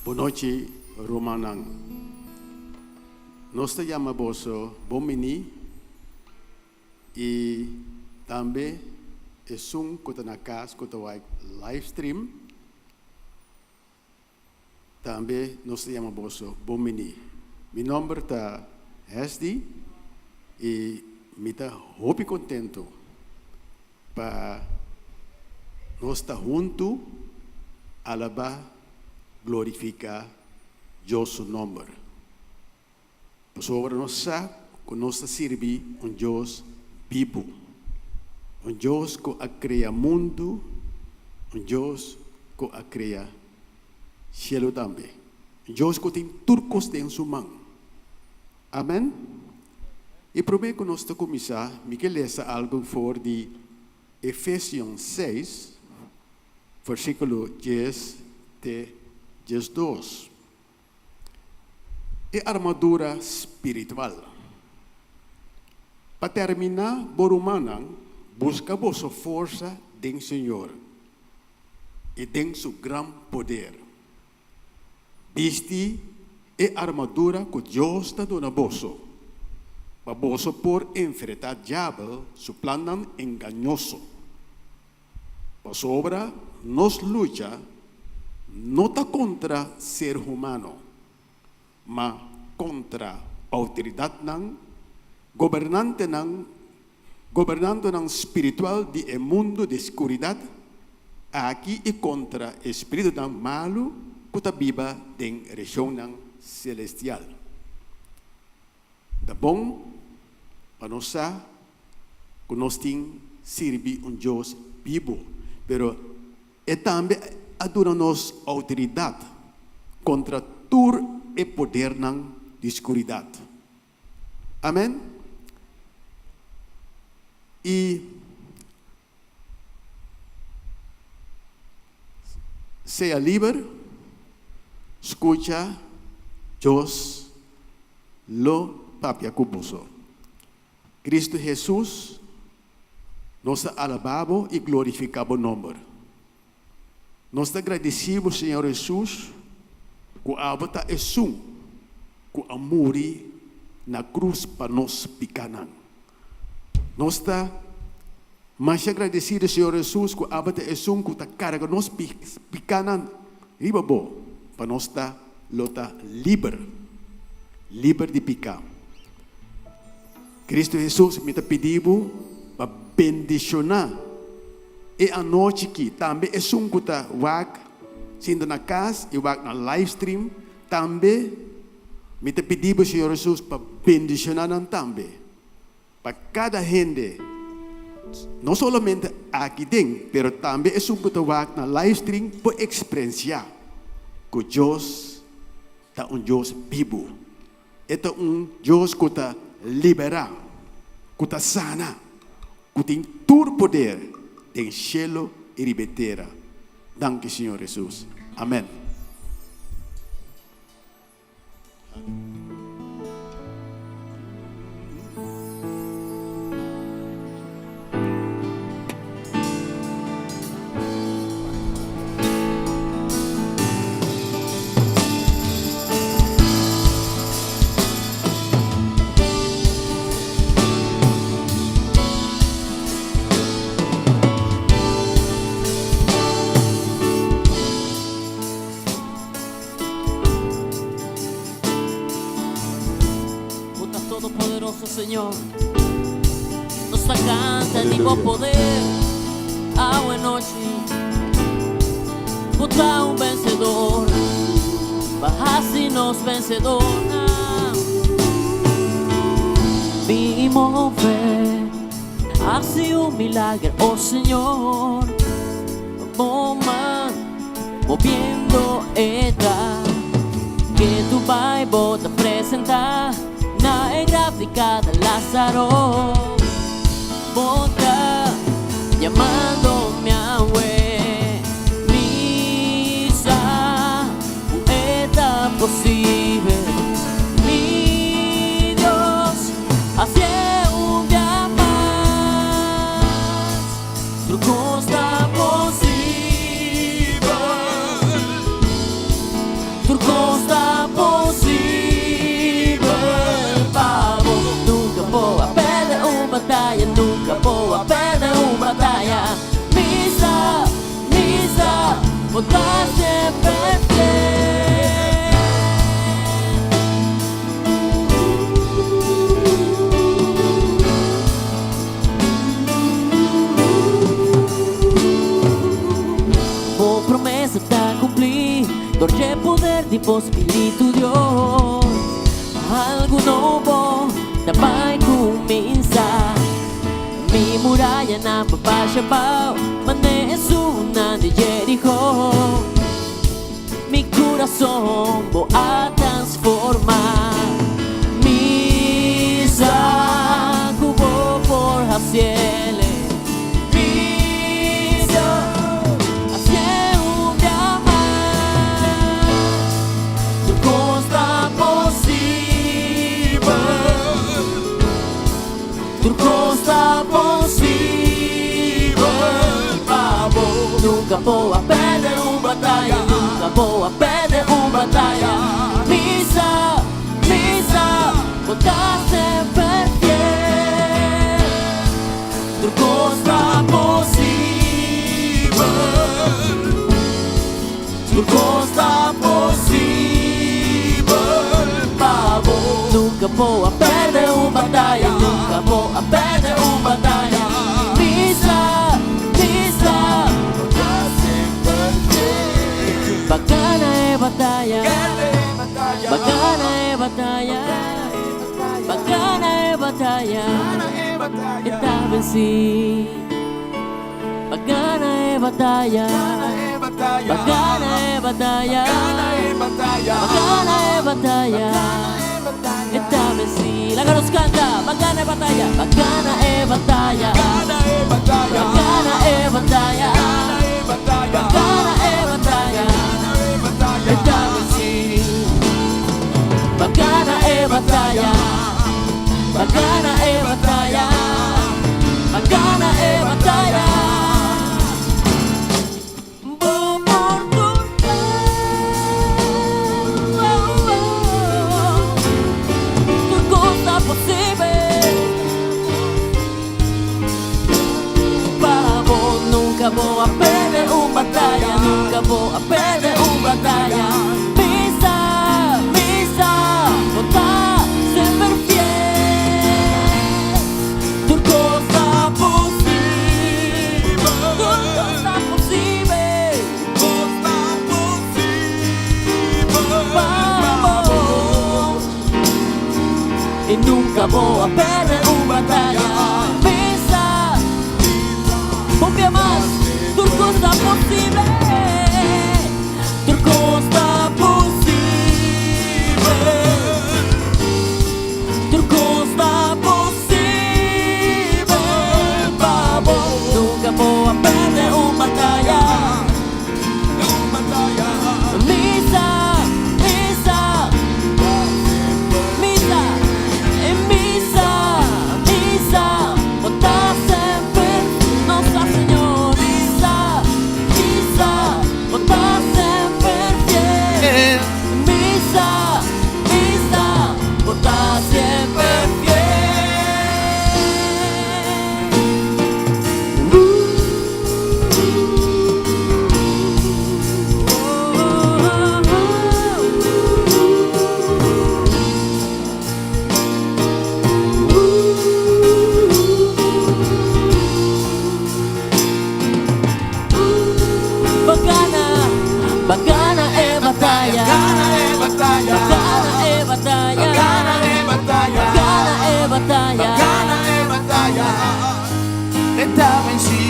Bonochi rumannan. Nos ta yama boso bon bini i tambe esun ku ta na kas ku ta wak live stream tambe nos ta yama boso bon bini. Mi nomber ta Hesdy i mi ta hopi kontentu Pa nos ta huntu alabá, glorifiká Dios su nòmber. Pasobra nos sa ku nos ta sirbi un Dios bibu, un Dios ku a krea mundu, un Dios ku a krea shelu tambe, un Dios ku tin tur kos den su man. Amen. I promé ku nos ta kuminsá, mi ke lesa algu for di Efesion seis, versíkulo dies te 12. E armadura spiritual. Pa terminá, bo rumannan, buska boso forsa den Señor i den su gran poder. Bisti e armadura ku Dios ta duna boso, pa boso por enfrentá Diabel su plannan engañoso. Pasobra nos lucha no ta kontra ser humano, ma kontra outoridatnan, gobernantenan, gobernantonan spiritual di e mundu di skuridat aki i kontra e spiritunan malu ku ta biba den regionnan selestial. Ta bon pa nos sa ku nos tin sirbi un Dios bibu, pero e tambe a duna nos outoridat kontra tur e podernan di skuridat. Amen. I sea liber, skucha Dios lo papia ku boso. Kristu Hesus, nos ta alabá bo i glorifiká bo nòmber. Nos ta gradisí bo, Señor Hesus, ku abo ta esun ku a muri na krus pa nos pikánan. Nos ta masha gradesido, Señor Hesus, ku abo ta esun ku ta karga nos pikánan riba bo pa nos ta lo ta liber, liber di piká. Cristo Hesus, mi ta pidi bo pa bendiciona e anochi ki, tambe esun cu ta wak sinta na cas y wak na live stream, tambe mi ta pidi bo Señor Hesus pa bendiciona nan tambe, pa cada hende, no solamente aki den, pero tambe esun cu ta wak na live stream por exprencia cu Dios ta un Dios bibu. E ta un Dios ku ta liberá, ku ta sana, ku tin tur poder den shelu i riba e tera. Danki, Señor Hesus. Amèn. Bo ta todopoderoso, Señor. Nos ta canta di bo poder awe nochi. Bo ta un vencedor, pa haci nos vencedornan. Mi move, haci un milager, oh Señor. Bo man moviendo e ta ke tu bai bo ta presenta na e graf di kada Lázaro. Bo ta yamando mi awe, mi sa ku e ta posibel. Mi Dios, hacié un bia mas. Tur kos ta posibel. Tur. di bo Spiritu Dios. Algu nobo ta bai kuminsá. Mi murayanan por basha abou, manera esunnan di Jeriko. Mi kurason bo a transformá. Mi sa ku bo por hasiele. Mi sa hasié un bia mas. Tur kos ta posibel. Tur kos ta posibel pa bo. Nunka bo a pèrdè un bataya, nunka bo a pèrdè un bataya. Mi sa, mi sa, bo ta semper fiel. Tur kos ta posibel. Tur kos ta posibel pa bo. Nunka bo a pèrdè un bataya, nunka bo a pèrdè un bataya. Mi sa, mi sa, bo ta semper fiel. B'a gana e bataya, b'a gana e bataya, b'a gana e bataya, e ta vensí. B'a gana e bataya, b'a gana e bataya, b'a gana e bataya, e ta vensí. Laga nos kanta, b'a gana e bataya, b'a gana e bataya, b'a gana e bataya, b'a gana e bataya, e ta vensí. B'a gana e bataya, b'a gana e bataya, b'a gana e bataya. Bo por tur kos, tur kos ta posibel. Pa bo nunka bo a pèrdè un bataya, nunka bo a pèrdè un bataya. Mi sa, mi sa, bo ta semper fiel. Tur kos ta posibel, tur kos ta posibel. Pa bo. I nunka bo a pèrdè un bataya. Mi sa, konfia mas, tur kos ta posibel. Tur kos ta posibel. Tur kos ta posibel pa bo. Nunka bo a pèrdè un bataya. Mi sa, mi sa, mi sa, e mi sa, mi sa, bo ta semper nos Señor. Mi sa, mi sa, bo ta semper fiel. Mi sa, mi sa, bo ta semper fiel. B'a gana, b'a gana e bataya. Gana e bataya. B'a gana e bataya. Gana e bataya. B'a gana e bataya. Gana e bataya. E ta vensí.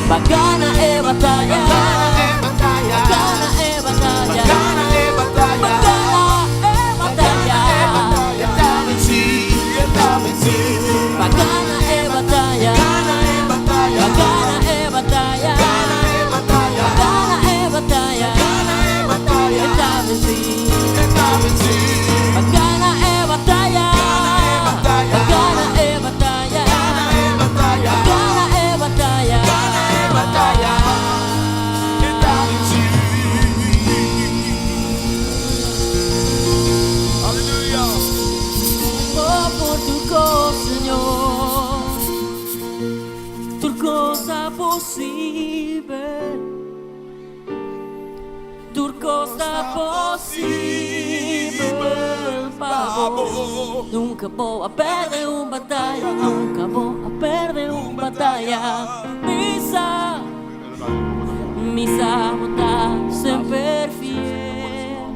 B'a gana e bataya. Gana e bataya. Gana e bataya. Gana e bataya. B'a gana e bataya. E ta vensí. E ta vensí. B'a gana e bataya. Gana e bataya. B'a gana e bataya. Gana e bataya. Gana e bataya. Gana e bataya. E ta vensí. E ta vensí. B'a gana e bataya. Gana e bataya. B'a gana e bataya. Gana e bataya. Gana e bataya. Gana e bataya. E ta vensí. Aleluya. Oh, por tur kos, Señor, tur kos ta posibel. Tur kos ta posibel pa bo. Nunka bo a pèrdè un bataya, nunka bo a pèrdè un bataya. Mi sa, mi sa, bo ta semper fiel.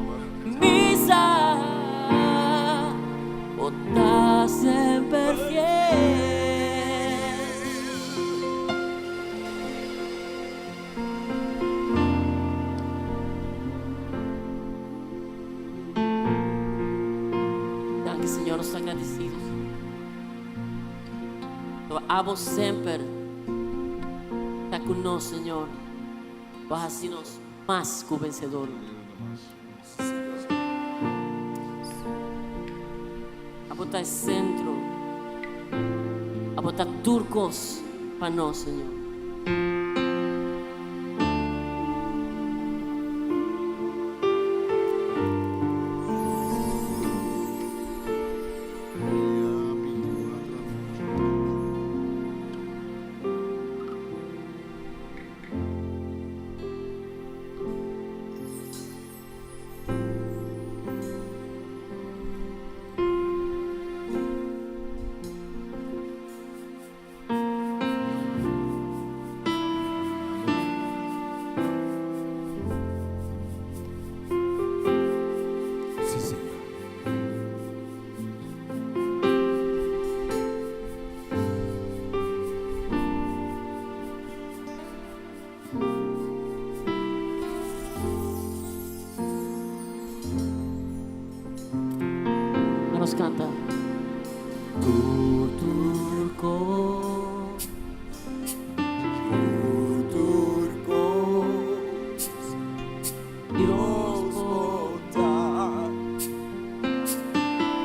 Nos ta agradecido, Señor. Abo semper ta cu nos, Señor. Bo a haci nos mas cu vencedor. Abo ta e centro. Abo ta tur cos pa nos, Señor. Sí, Señor. Nos canta. Tur cos, Tur cos, Dios bo ta.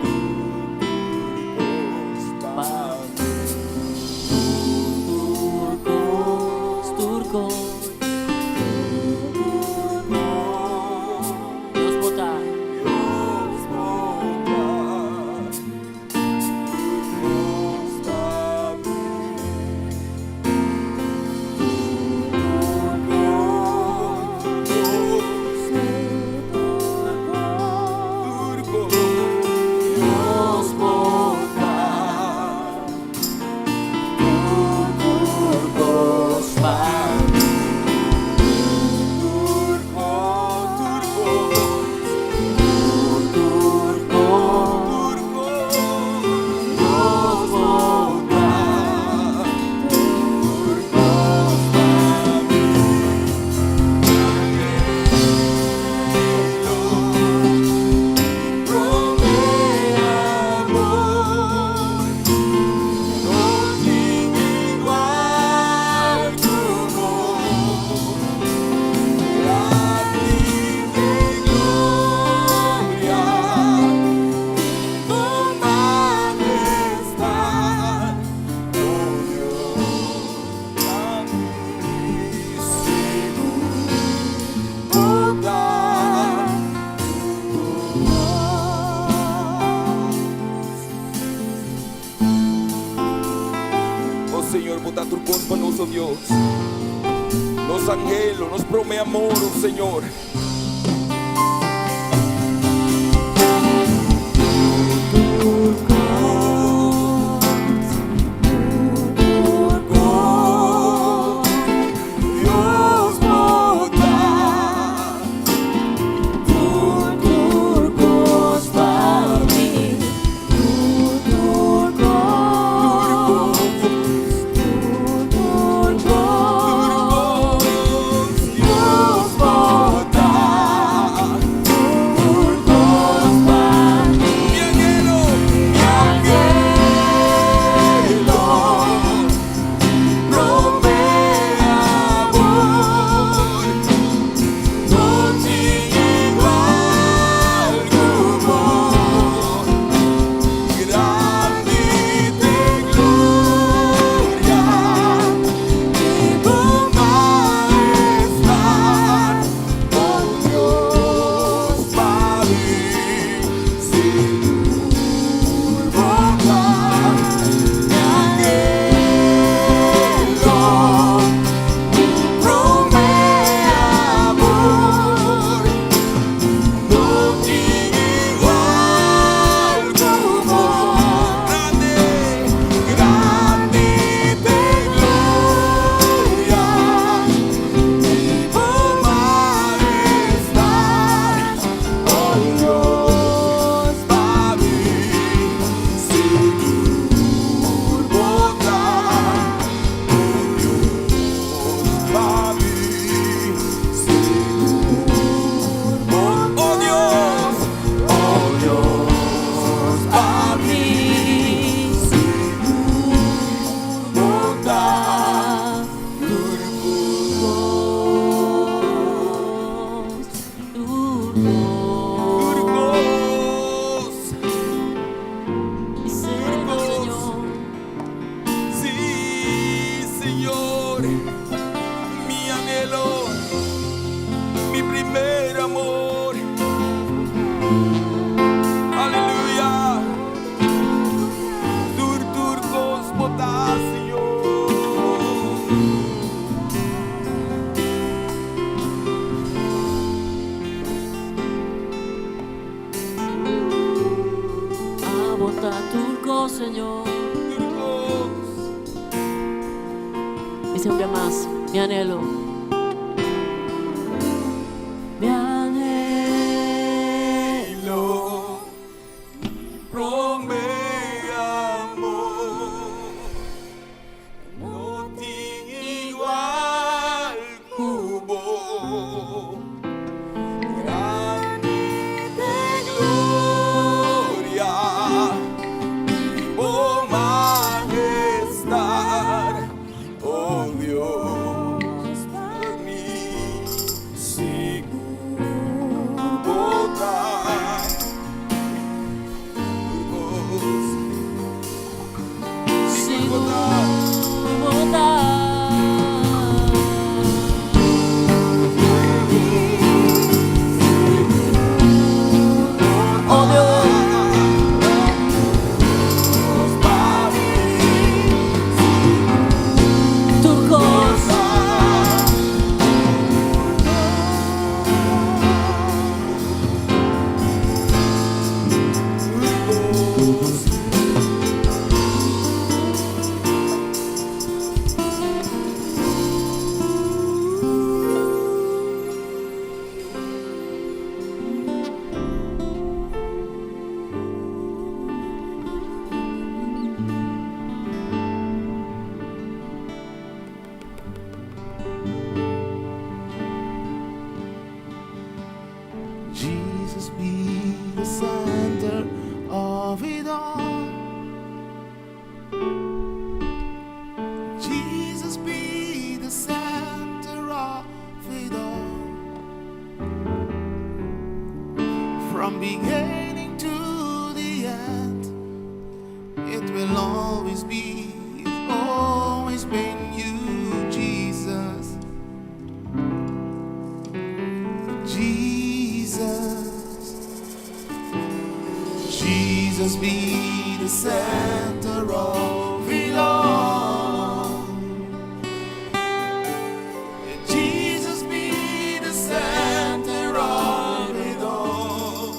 Tur cos pa mi. Tur cos, tur cos, Dios bo ta. Dios bo ta. Tur cos pa mi. Tur cos, tur cos, Dios bo ta. Tur cos pa mi. Tur cos, tur cos, Tur cos, tur cos, Dios bo ta. Tur cos pa mi. Anhelo, prome amor, no tin igual cu bo. Grandi den gloria, bo majestad, oh Dios, grandísimo, bo ta. Tur cos. Oh Señor, bo ta tur cos pa nos, oh Dios. Nos anhelo, nos prome amor, oh Señor. Tur cos, tur cos, Dios bo ta. Tur cos pa mi. Tur cos, tur cos, Dios bo ta. Señor. Dice un día más, mi anhelo. Mi anhelo. Promé amor no tin igual ku bo. Grandi gloria, oh majestad, oh Dios, mi sigur bo ta. Dios, Sigur bo ta. Oh Dios, pa mi, tur kos. Jesus be the center of it all. Jesus be the center of it all. From beginning to the end, it will always be, it's always been you, Jesus. Jesus. Jesus be the center of it all. Jesus be the center of it all.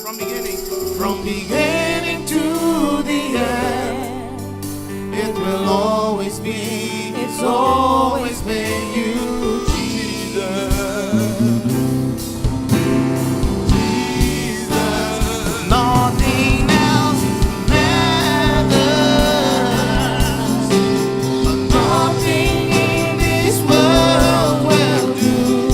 From beginning to the end, it will always be, it's always been you, Jesus. Jesus, nothing else matters. Nothing in this world will do.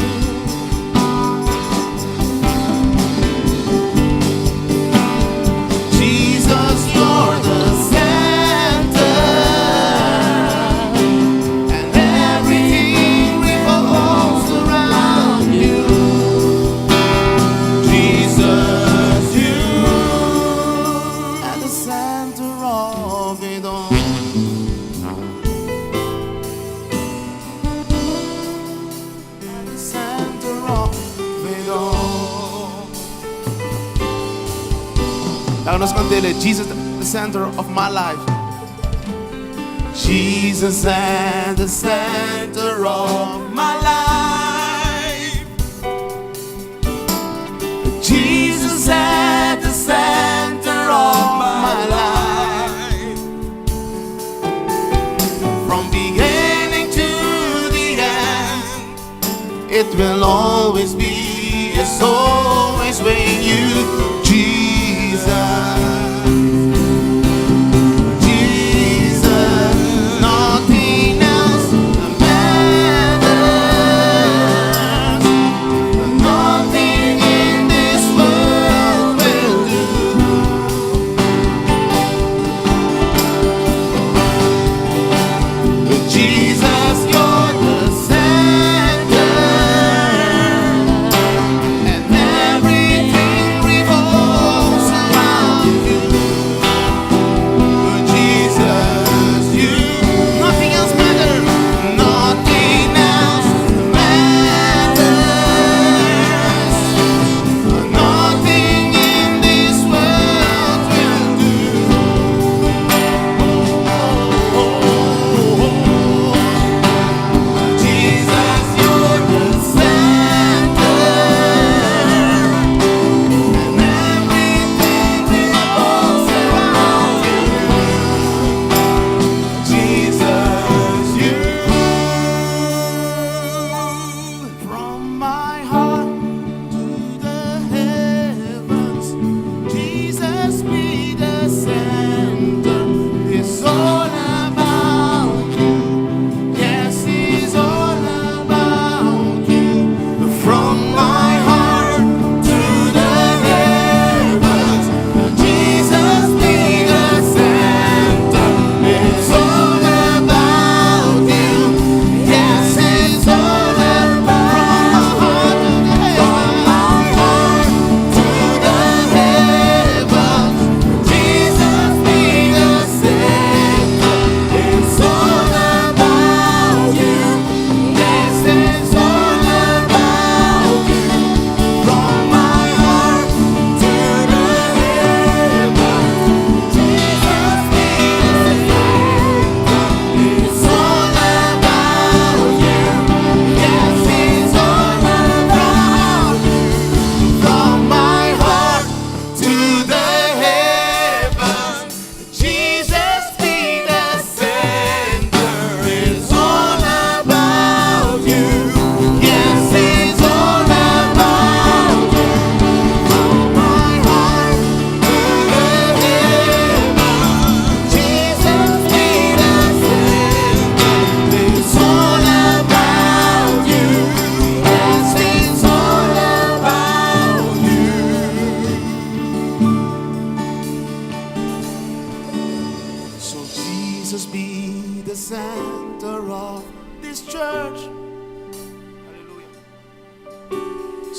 Jesus, you're the center, and everything revolves around you. Jesus, you at the center of it all. At the center of it all. Laga nos kant'é, Jesus, the center of my life. Jesus at the center of my life. Jesus at the center of my life. From beginning to the end, it will always be, it's always been you, Jesus. Jesus, nothing else matters. Nothing in this world will do. Jesus, you're the center, and everything revolves around you.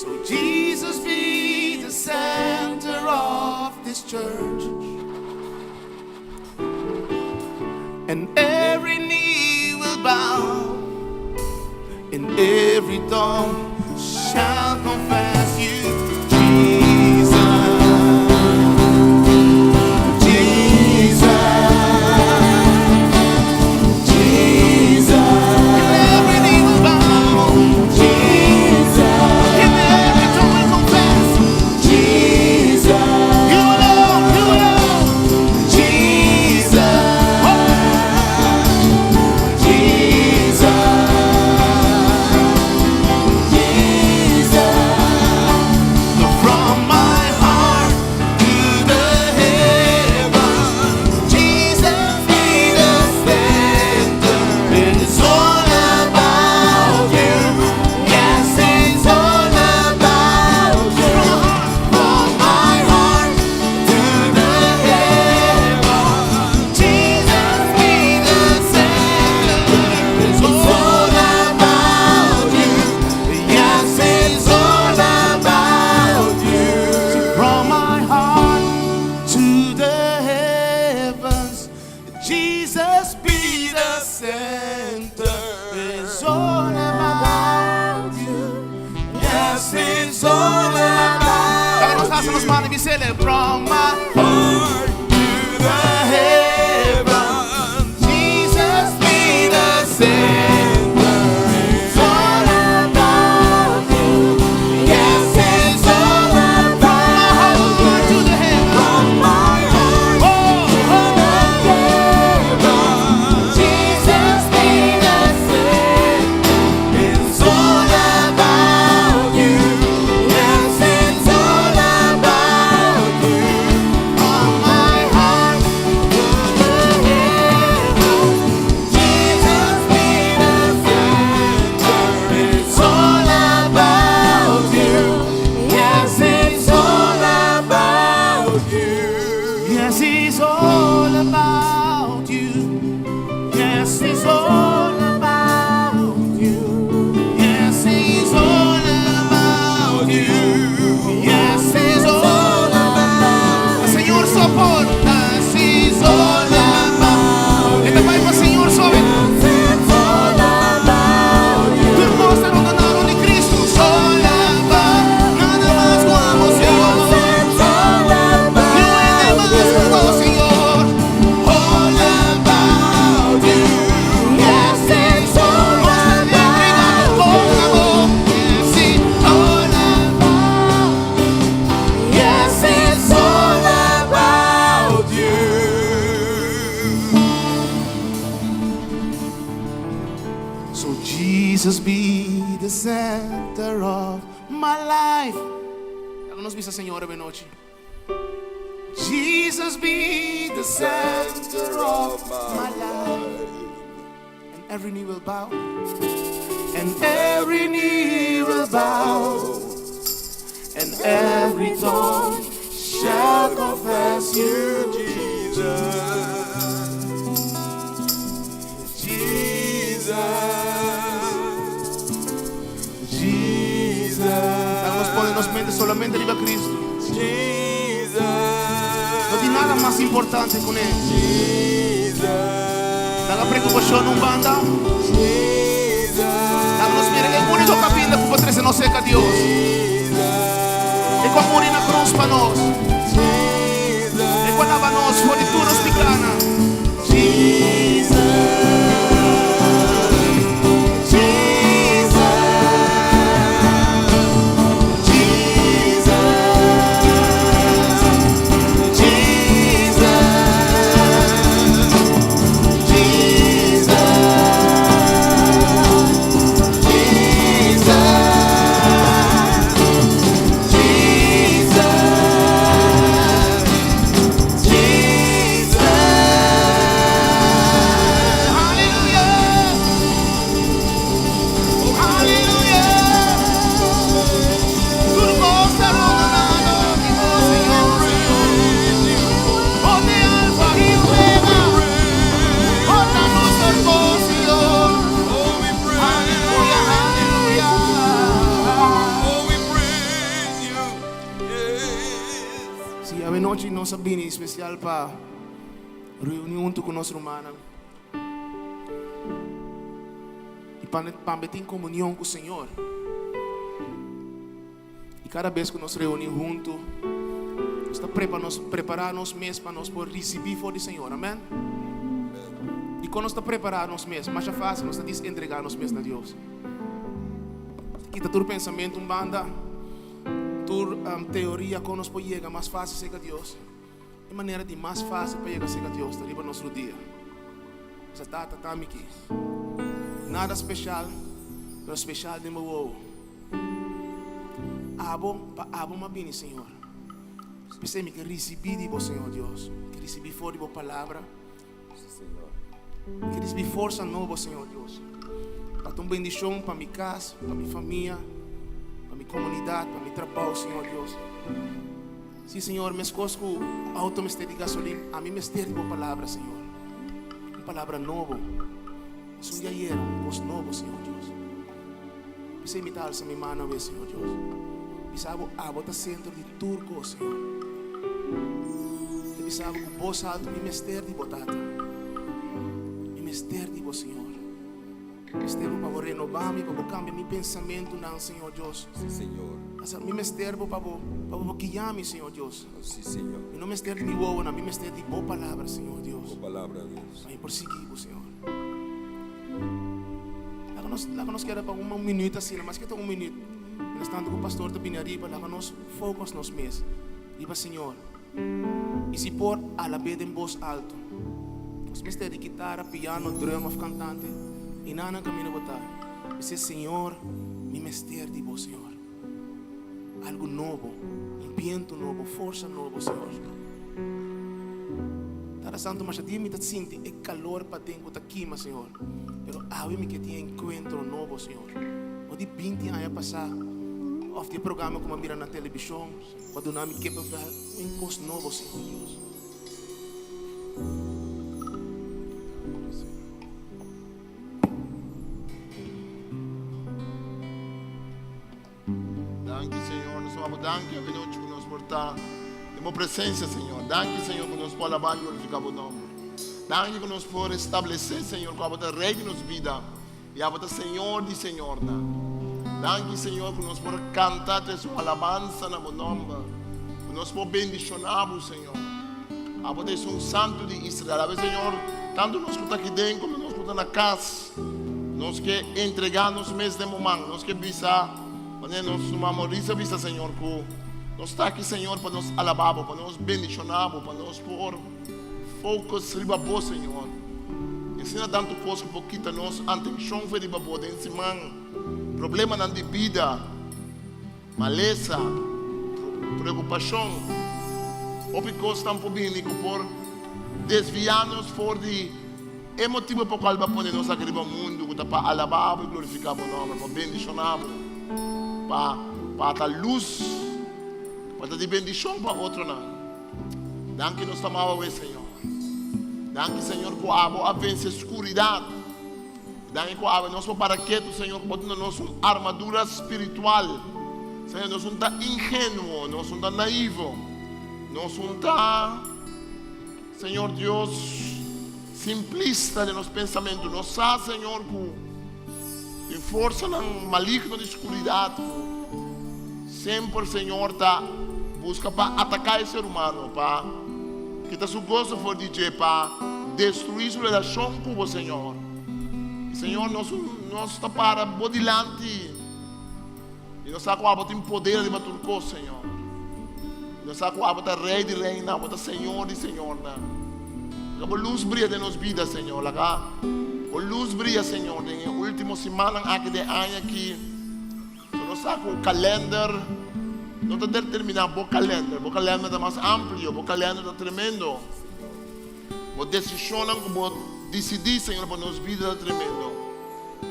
So Jesus be the center of this church. And every knee will bow, and every tongue shall confess you, Jesus. Jesus. Jesus. And every knee will bow, Jesus. And every tongue will confess, Jesus. You alone, you alone, Jesus. Oh. Jesus. Jesus. From my heart to the heavens, Jesus be the center. It's all about you. Yes, it's all about you. From my heart to the heavens, Jesus be the center. It's all about you. Yes, it's all about you. From my heart to the heavens, Jesus be the center. It's all about you. Yes, it's all about you. Nos nos man y from my heart to the heavens, Jesus be the center. It's all about you. Yes, it's all about you. To the heavens. From my heart to the heavens. Jesus be the center. It's all about you. Yes, it's all about you. From my heart to the heavens. Jesus be the center. It's all about you. Yes, it's all about you. Yes, it's all about you. Yes, it's all about you. Yes, it's all about you. Yes, it's all about. Señor, soporta. Yes, it's all about. Esta Bijbel, Señor, sobre. It's all about you. Tu hermosa no donaron ni Cristo. All about. Nada más como Señor. It's all about Ni más como Señor. All about you. Yes, it's all about Yes, it's all about. Yes, it's all about you. So Jesus be the center of my life. Nos bisa Señor anochi. Jesus be the center of my life. And every knee will bow. And every knee will bow. And every tongue shall confess you, Jesus. Jesus. Jesus. Vamos a poner mente solamente riba Cristo. Jesus. No tin nada mas importante cu E. Jesus. Laga preocupacion un banda. Jesus. Laga nos mira e unico caminda cu por trece nos cerca Dios. E cu a muri na cruz pa nos. Jesus. E cu a laba nos for di tur nos picanan. Jesus. Jesus. Jesus. Jesus. Jesus. Anochi nos a bini spesial pa reuni huntu ku nos rumannan i pa tambe tin komunion ku Señor. I kada bes ku nos reuni huntu, nos ta prepa nos prepará nos mes pa nos por risibí for di Señor. Amèn? I kon nos ta prepará nos mes? Masha fásil, nos ta dis entregá nos mes na Dios. Kita tur pensamentu un banda, tur teoria kon nos por yega mas fásil serka Dios. E manera di mas fásil pa yega serka Dios ta riba nos rudia. Bisa, Tata, ta mi aki. Nada speshal, pero speshal den bo wowo. Abo, pa abo m'a bini, Señor. P'esei mi ke risibí di bo, Señor Dios. Mi ke risibí for di bo palabra. Mi ke risibí forsa nobo, Señor Dios. Pa ta un bendishon pa mi kas, pa mi famia, pa mi komunidat, pa mi trabou, Señor Dios. Sí, Señor, meskos ku outo mester di gasolin, ami mester di bo palabra, Señor. Un palabra nobo. Esun di ayer, un kos nobo, Señor Dios. P'esei mi ta alsa mi man awe, Señor Dios. Bisa bo, abo ta sentro di tur kos, Señor. Mi ta bisa bo ku bos altu, mi mester di bo, Tata. Mi mester di bo, Señor. Mi mester bo pa bo renobá mi, pa bo kambia mi pensamentunan, Señor Dios. Sí, Señor. Asa, mi mester bo pa bo, pa bo guia mi, Señor Dios. Oh, sí, Señor. Mi no mester di mi wowonan, mi mester di bo palabra, Señor Dios. Bo palabra, Dios. Pa mi por sigui bo, Señor. Laga nos, laga nos keda pa un minuut asina, maske ta un minuut. Mientras tanto ku pastor ta bini ariba, laga nos focus nos mes riba Señor. I si por, alab'é den bos alto. Nos mester di kitara, piano, drum of kantante, i nan nan kaminda bo ta. Bis'é, Señor, mi mester di bo, Señor. Algu nobo, un bientu nobo, forsa nobo, Señor. Tata Santu, masha dia mi ta sinti e kalor paden ku ta kima, Señor. Pero awe mi ke tin e enkuentro nobo, Señor. Bo di binti aña pasá, òf di e programa ku mi a mira na telebishon, bo a duna mi kippenvel, un kos nobo, Señor Dios. Danki Señor, nos ta danki awe nochi ku nos por ta den bo presencia Señor. Danki Señor ku nos por alabá i glorifiká bo nomber. Danki ku nos por establesé Señor ku abo ta Rey di nos bida i abo ta Señor di señornan. Danki Señor ku nos por kanta tres un alabansa na bo nomber, ku nos por bendishoná bo Señor. Abo ta esun Santu di Israel. Awe Señor, tantu nos ku ta aki den komo nos ku ta na kas, Nos ke entregá nos mes den bo man. Nos ke bisa, manera nos ruman Maurice a bisa, Señor, ku nos ta aki, Señor, pa nos alabá bo, pa nos bendishoná bo, pa nos por focus riba bo, Señor. I asina tantu kos ku por kita nos atenshon for riba bo den siman, problemanan di bida, malesa, preokupashon, hopi kosnan por bini ku por desviá nos for di E motibu pa kual bo a pone nos aki riba mundu ku ta pa alabá bo i glorifiká bo nòmber, pa bendishoná bo, pa pa ta lus, pa ta di bendishon pa otronan. Danki nos ta maba awe, Señor. Danki, Señor, ku abo a vense skuridat. Danki ku awe nos por para ketu, Señor, ku bo duna nos un armadura spiritual. Señor, nos un ta ingenuo, nos un ta naivo, nos un ta. Señor Dios, simplista den nos pensamentu, nos sa, Señor, ku tin forsanan maligno di skuridat ku semper, Señor, ta buska pa ataká e ser humano, pa kita su goso for di dje, pa destruí su relashon ku bo, Señor. I, Señor, nos nos ta para bo dilanti. I nos sa ku abo tin poder riba tur kos, Señor. I nos sa ku abo ta Rei di reinan, abo ta Señor di señornan. Laga bo lus bria den nos bida, Señor. Laga bo lus bria, Señor, den e último simannan aki den aña aki. So nos sa ku kalender no ta determiná bo kalender. Bo kalender ta mas amplio, bo kalender ta tremendo. Bo desishonnan ku bo disidí, Señor, pa nos bida ta tremendo.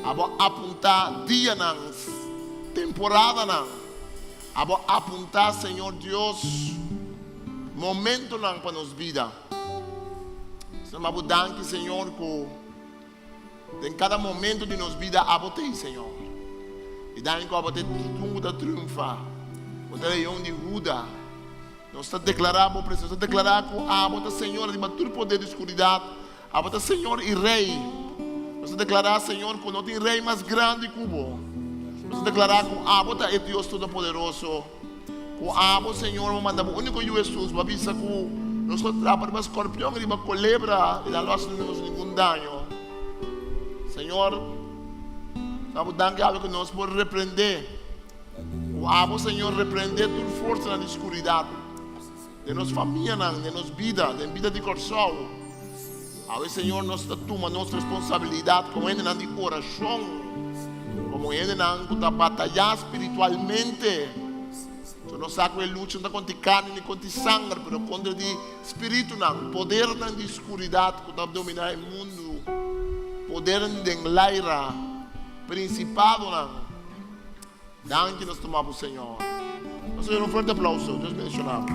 Abo apuntá dianan, temporadanan. Abo apuntá, Señor Dios, momentonan pa nos bida. Señor, ma bo danki, Señor, ku den kada momento di nos bida abo t'ei, Señor. I danki ku abo t'e tun ku ta triunfá. Bo ta leon di Huda. Nos ta deklará bo presensia. Nos ta deklará ku abo ta Señor riba tur poder di skuridat. Abo ta Señor i Rei. Nos ta deklará, Señor, ku no tin rei mas grandi ku bo. Nos ta deklará ku abo ta e Dios Todopoderoso. Ku abo, Señor, bo manda bo úniko Yu Hesus pa bisa ku nos lo trapa riba skorpion i riba kolebra i nan lo hasi nos ningun daño. Señor, nos ta danki abo ku nos por reprendé. Ku abo, Señor, reprendé tur forsanan di skuridat den nos famianan, den nos bida, den bida di Kòrsou. Awe, Señor, nos ta tuma nos responsabilidat komo hendenan di orashon, komo hendenan ku ta batayá spiritualmente. So nos sa ku e lucha no ta kontra di karni ni kontra di sanger, pero kontra di spiritunan, podernan di skuridat ku ta dominá e mundu, podernan den laira, prinsipadonan. Danki nos tuma bo Señor. Nos ta duna un fuerte aplauso. Dios bendiciona bo.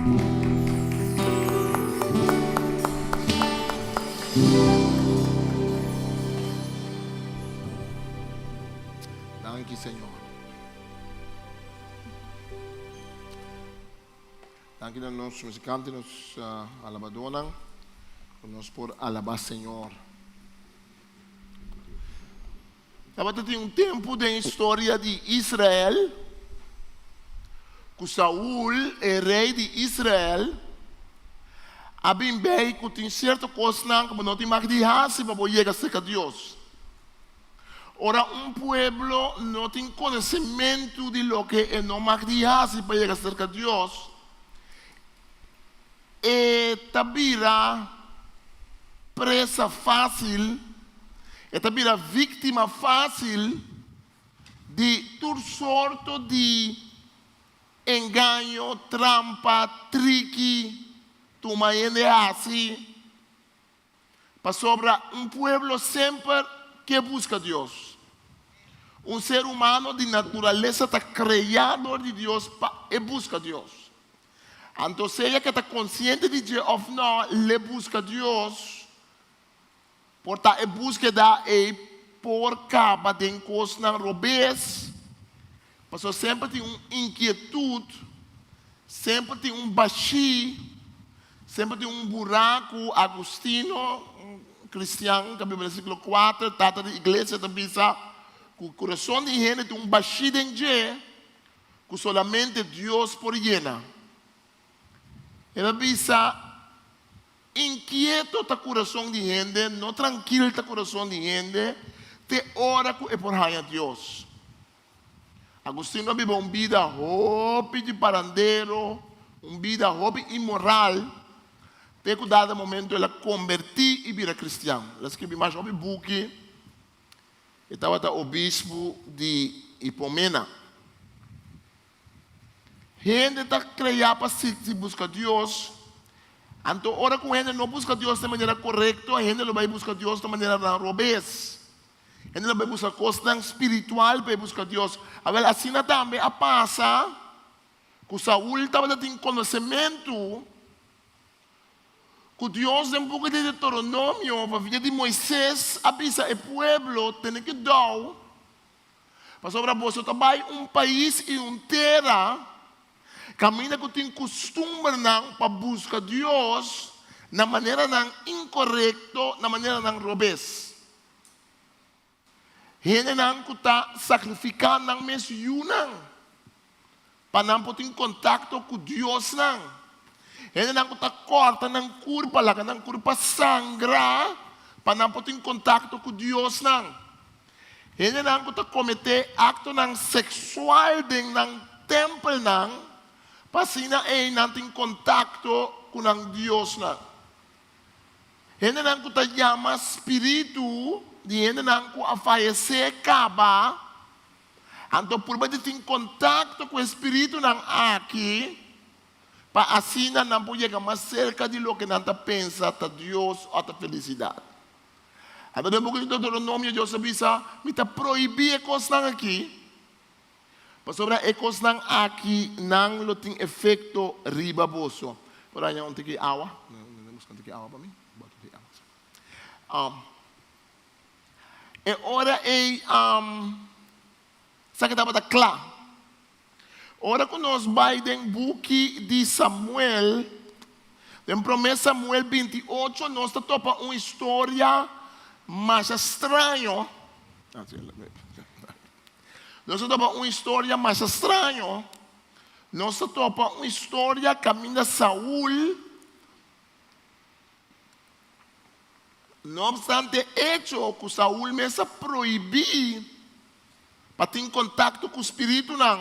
Danki Señor. Danki na nos muzikante, nos alabadónan, ku nos por alabá Señor. Tabata tin un tempu den historia di Israel ku Saul, e rei di Israel, a bin bei ku tin sierto kosnan ku bo no tin mag di hasi pa bo yega serka Dios. Ora un pueblo no tin konosementu di loke e no mag di hasi pa yega serka Dios, E ta bira presa fásil, e ta bira víktima fásil di tur sorto di engaño, trampa, triki, tuma hende hasi. Pasobra un pueblo semper ke buska Dios. Un ser humano di naturalesa ta kreá dor di Dios pa e buska Dios. Anto sea ke ta konsiente di dje òf nò, l'e buska Dios. Por ta e búskeda ei por kaba den kosnan robes, pasobra semper tin un inkietut, semper tin un bashí, semper tin un buraku. Agustino, un kristian ku a biba den siglo kuater, tata di iglesia, ta bisa ku kurason di hende tin un bashí den dje ku solamente Dios por yena. El a bisa, Inkieto ta kurason di hende, no trankil ta kurason di hende, te ora ku e por haña Dios. Agustino a biba un bida hopi di parandero, un bida hopi inmoral, te ku dado momento el a kombertí i bira kristian. El a skirbi masha hopi buki. E tabata obispu di Hipomena. Hende ta kreá pa sigui buska Dios. Anto ora ku hende no buska Dios na manera korekto, hende lo bai buska Dios na maneranan robes. Hende lo bai buska kosnan spiritual pa e buska Dios. Awel, asina tambe a pasa ku Saul tabata tin konosementu Ku Dios den buki di Deuteronomio pa via di Moises a bisa e pueblo, Tene kidou, pasobra boso ta bai un pais i un tera kaminda ku tin kustumbernan pa buska Dios na maneranan inkorekto, na maneranan robes. Hendenan ku ta sakrifiká nan mes yunan pa nan por tin kontakto ku diosnan. Hendenan ku ta kòrta nan kurpa, laga nan kurpa sangra pa nan por tin kontakto ku diosnan. Hendenan ku ta kometé aktonan seksual den nan tèmpelnan pa asina ei nan tin kontakto ku nan diosnan. Hendenan ku ta yama spiritu di hendenan ku a fayesé kaba, anto purba di tin kontakto ku e spiritunan aki pa asina nan por yega mas serka di loke nan ta pensa ta Dios òf ta felisidat. Anto den buki di Deuteronomio Dios a bisa, Mi ta prohibí e kosnan aki, pasobra e kosnan aki nan lo tin efekto riba boso. Por haña un tiki awa? Buska un tiki awa pa mi. Bota un tiki awa. E ora ei, sa ke tabata kla. Ora ku nos bai den buki di Samuel, den Promé Samuel 28, nos ta topa un historia masha straño. Nos ta topa un historia masha straño. Nos ta topa un historia kaminda Saul, no obstante echo ku Saul mes a prohibí pa tin kontakto ku spiritunan,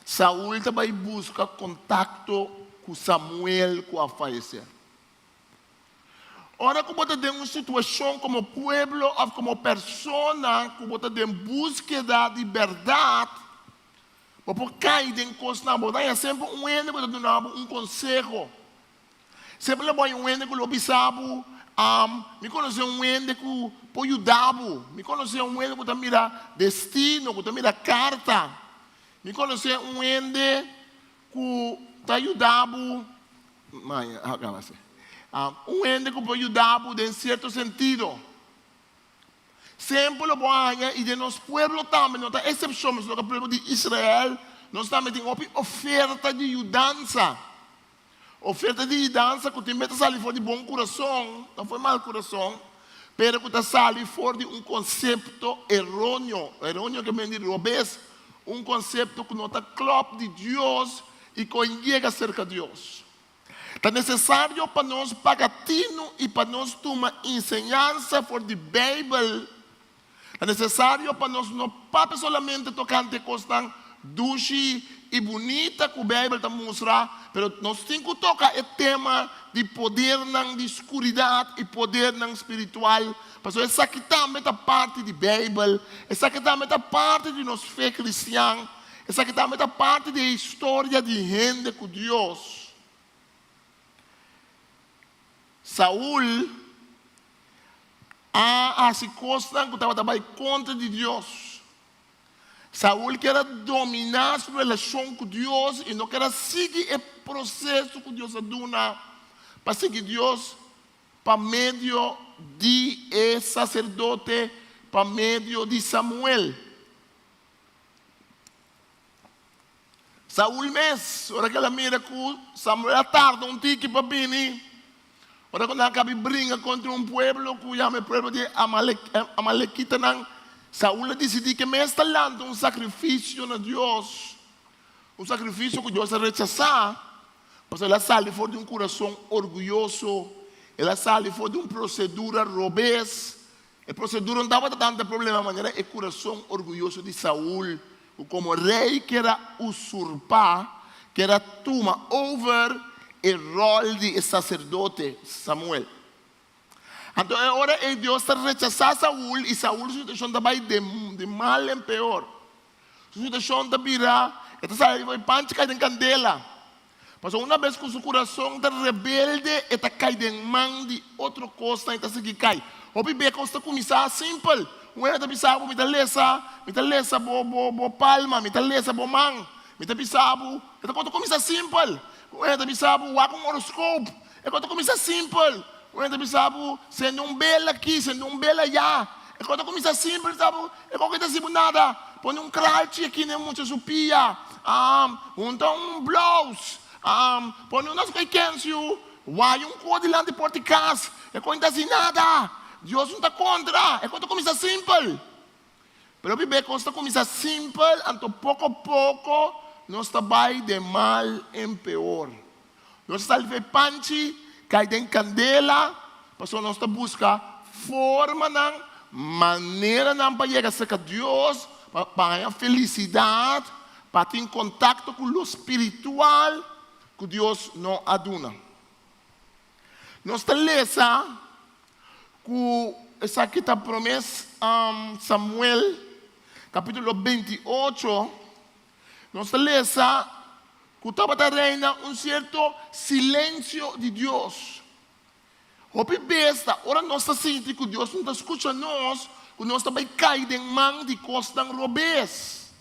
Saul ta bai buska kontakto ku Samuel ku a fayesé. Ora ku bo ta den un situashon komo pueblo òf komo persona ku bo ta den búskeda di bèrdat, bo por kai den kosnan. Bo ta haña semper un hende ku ta duna bo un konseho. Semper lo bo hay un hende ku lo bisa bo, Mi konosé un hende ku por yuda bo. Mi konosé un hende ku ta mira destino, ku ta mira karta. Mi konosé un hende ku ta yuda bo, un hende ku por yuda bo den sierto sentido. Semper lo bo haña, i den nos pueblo tambe, no ta eksepshon, pasobra ku pueblo di Israel, nos tambe tin hopi oferta di yudansa. Oferta di yudansa ku tin bes ta sali for di bon kurason, no for di mal kurason, pero ku ta sali for di un konsepto eróneo, eróneo ke men di robes, un konsepto ku no ta klòp di Dios i ku a yega serka Dios. Ta nesesario pa nos paga tinu i pa nos tuma enseñansa for di Beibel. Ta nesesario pa nos no papia solamente tokante kosnan dushi i bunita ku Beibel ta mustra, pero nos tin ku toka e tema di podernan di skuridat i podernan spiritual, pasobra esaki tambe ta parti di Beibel, esaki tambe ta parti di nos fe kristian. Esaki tambe ta parti di e historia di hende ku Dios. Saul a hasi kosnan ku tabata bai kontra di Dios. Saul kier a dominá su relashon ku Dios i no kier a sigui e proseso ku Dios a duna pa sigui Dios pa medio di e saserdote, pa medio di Samuel. Saul mes, ora ku el a mira ku Samuel a tarda un tiki pa bini, ora ku nan a kabi bringa kontra un pueblo ku yama e pueblo di amalekitanan, Saul a disidí ku e mes ta lanta un sakrifisio na Dios, un sakrifisio ku Dios a rechasá, pasobra el a sali for di un kurason orguyoso, el a sali for di un prosedura robes. E prosedura no tabata tantu problema manera e kurason orguyoso di Saul, ku komo rei ker a usurpá, ker a tuma over e ròl di e saserdote Samuel. Anto e ora ei Dios ta rechasá Saul i Saul su situashon ta bai di mal en peor. Su situashon ta bira, e ta sali riba e panchi kai den kandela. Pasobra una bes ku su kurason ta rebelde, e ta kai den man di otro kosnan i ta sigui kai. Hopi bes kos ta kuminsá simpel. Un hende ta bisa bo, Mi ta lesa, mi ta lesa bo, bo, bo palma, mi ta lesa bo man. Mi ta bisa bo, e ta kos ta kuminsá simpel. Un hende ta bisa bo, Wak un horoskop. E kos ta kuminsá simpel. Un hende ta bisa bo, Sende un bela aki, sende un bela ayá. E kos ta kuminsá simpel, sa bo, e kos ke ta hasi bo nada. Pone un kralchi aki na e mucha su pia. Hunta un blous. Pone un asokay kensiu. Waya un kos dilanti porta di kas. E kos no ta hasi nada. Dios no ta kontra. E kos ta kuminsá simpel. Pero hopi bes kos ta kuminsá simpel, anto poko poko nos ta bai den mal en peor. Nos ta sali for e panchi, kai den kandela, pasobra nos ta buska formanan, maneranan pa yega serka Dios, pa haña felisidat, pa tin kontakto ku lo spiritual ku Dios no a duna. Nos ta lesa ku esaki ta Promé Samuel kapítulo 28, nos ta lesa ku tabata reina un sierto silensio di Dios. Hopi bes ta ora nos ta sinti ku Dios no ta skucha nos, ku nos ta bai kai den man di kosnan robes.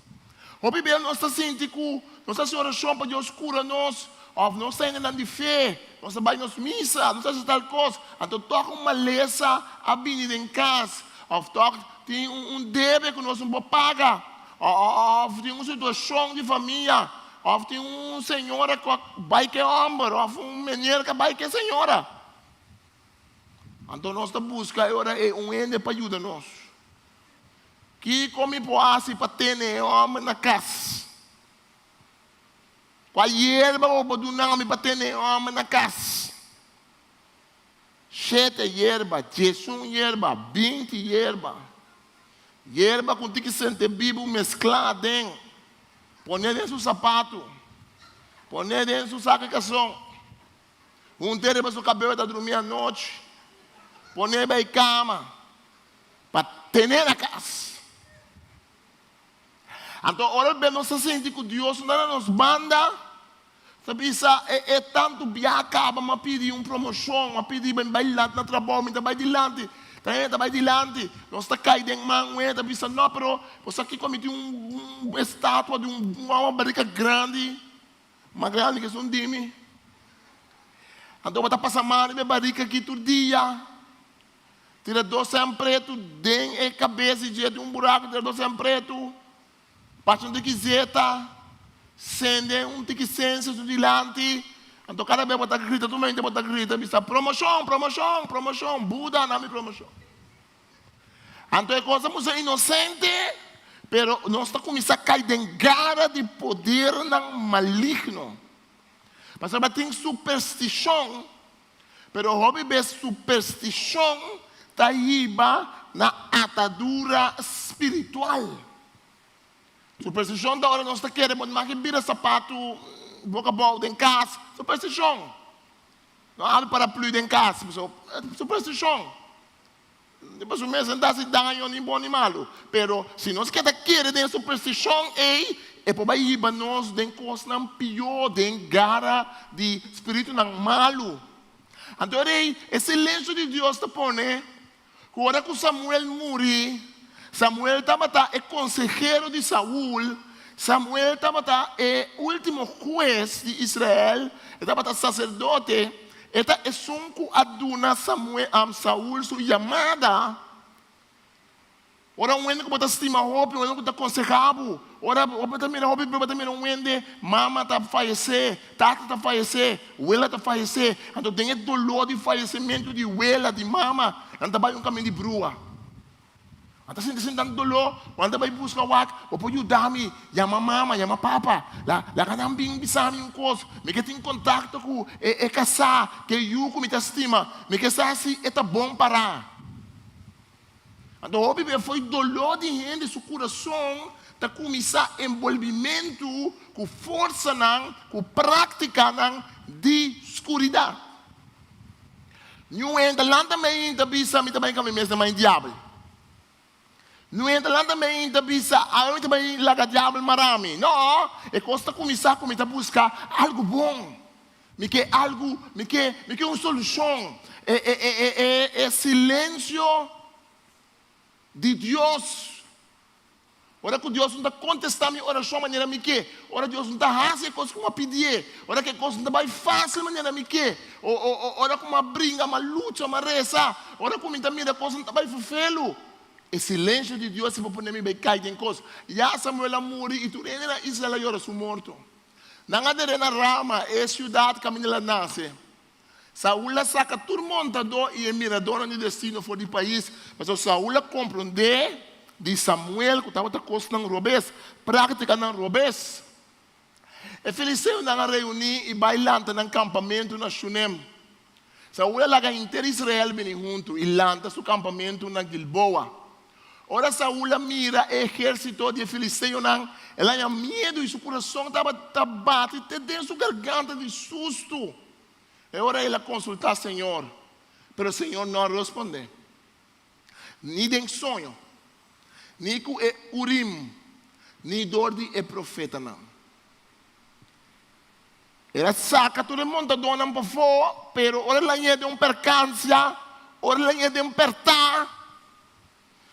Hopi bes nos ta sinti ku nos ta hasi orashon pa Dios kura nos, òf nos ta hendenan di fe, nos ta bai nos misa, nos ta hasi tal kos, anto tòg un malesa a bini den kas, òf tòg tin un debe ku nos no por paga, òf tin un situashon di famia. Òf tin un señora ku a bai ku e hòmber òf un meneer ku a bai ku e señora. Anto nos ta buska e ora ei un hende pa yuda nos. Kiko mi por hasi pa tene e hòmber na kas? Kua yerba bo por duna mi pa tene e hòmber na kas? Shete yerba, diesun yerba, binti yerba. Yerba ku tin ki sente bibu mesklá aden. Pon'é den su sapatu. Pon'é den su saka kason. Hunt'é riba su kabeu e ta drumi anochi. Pon'é bai kama pa ten'é na kas. Anto ora be nos ta sinti ku Dios no ta na nos banda, ta bisa e e tantu bia kaba mi a pidi un promoshon, mi a pidi mi bai lat na trabou, mi ta bai dilanti, ta hende ta bai dilanti, nos ta kai den man un hende ta bisa no pero bo sa kiko mi tin un estatua di un mama barika grandi, mas grandi ke esun di mi. Anto bo ta pasa man riba e barika aki tur dia. Tira dos sèn pretu den e kabes di dje, tin un buraku, tira dos sèn pretu, pasa un tiki zeta, sende un tiki sensia su dilanti, anto kada bes bo ta grita, tur mente bo ta grita bisa, Promoshon, promoshon, promoshon, Buda na mi promoshon. Anto e kos a mustra inosente, pero nos ta kuminsá kai den gara di podernan maligno. Pasobra tin superstishon. Pero hopi bes superstishon ta hiba na atadura spiritual. Superstishon ta ora nos ta kere bo make bira sapatu boka abou den kas, superstishon. No habri paraplu den kas, superstishon. Riba su mes no ta hasi daño ni bon ni malu. Pero si nos keda kere den e superstishon ei, e por bai hiba nos den kosnan pió, den gara di spiritunan malu. Anto e rei, e silensio di Dios ta pone ku ora ku Samuel muri, Samuel tabata e konsehero di Saul, Samuel tabata e último hues di Israel, e tabata saserdote, E ta esun ku a duna Saul su yamada. Ora un hende ku bo ta stima hopi, un hende ku ta konsehá bo, ora bo ta mira hopi bo ta mira un hende mama ta fayesé, tata ta fayesé, wela ta fayesé, anto den e doló di fayesementu di wela, di mama, nan ta bai un kaminda di brua. Nan ta sinti sin tantu doló, ku nan ta bai buska wak, bo por yuda mi yama mama, yama papa, laga nan bin bisa mi un kos, mi ke tin kontakto ku e kasá, ku e yu ku mi ta stima, mi ke sa si e ta bon pará. Anto hopi bes fo'i doló di hende su kurason ta kuminsá enbolbimentu ku forsanan, ku práktikanan di skuridat. Niun hende ta lanta mei ta bisa mi ta bai kami mes na mai diabel. Niun hende ta lanta mei ta bisa awe mi ta bai laga diabel mara mi. No, e kos ta kuminsá ku mi ta buska algu bon. Mi ke algu, mi ke, mi ke un solushon. E, e, e, e, e, e silensio di Dios. Ora ku Dios no ta kontestá mi orashon manera mi ke, ora Dios no ta hasi e kos ku mi a pidié, ora ku e kos no ta bai fásil manera mi ke, o, o, o, ora ku mi a bringa, mi a lucha, mi a resa, ora ku mi ta mira kos no ta bai ferfelu, e silensio di Dios si por pone mi bai kai den kos. Ya Samuel a muri i tur hende na Israel a yora su morto. Nan a der'é na Rama, e siudat kaminda el a nase. Saul a saka tur montadó i e miradónan di destino for di pais, pasobra Saul a komprondé di Samuel ku tabata kosnan robes, práktikanan robes. E filisteonan a reuní i bai lanta nan kampamentu na Shunem. Saul a laga henter Israel bini huntu i lanta su kampamentu na Gilboa. Ora Saul a mira e ehérsito di e filisteonan, el a haña miedu i su kurason tabata bati te den su garganta di sustu. E ora el a konsultá Señor, pero Señor no a rospondé, ni den soño, ni ku e Urim, ni dor di e profetanan. El a saka tur e montadónan pafó, pero ora el a ñe den un perkansia, ora el a ñe den pèrtá,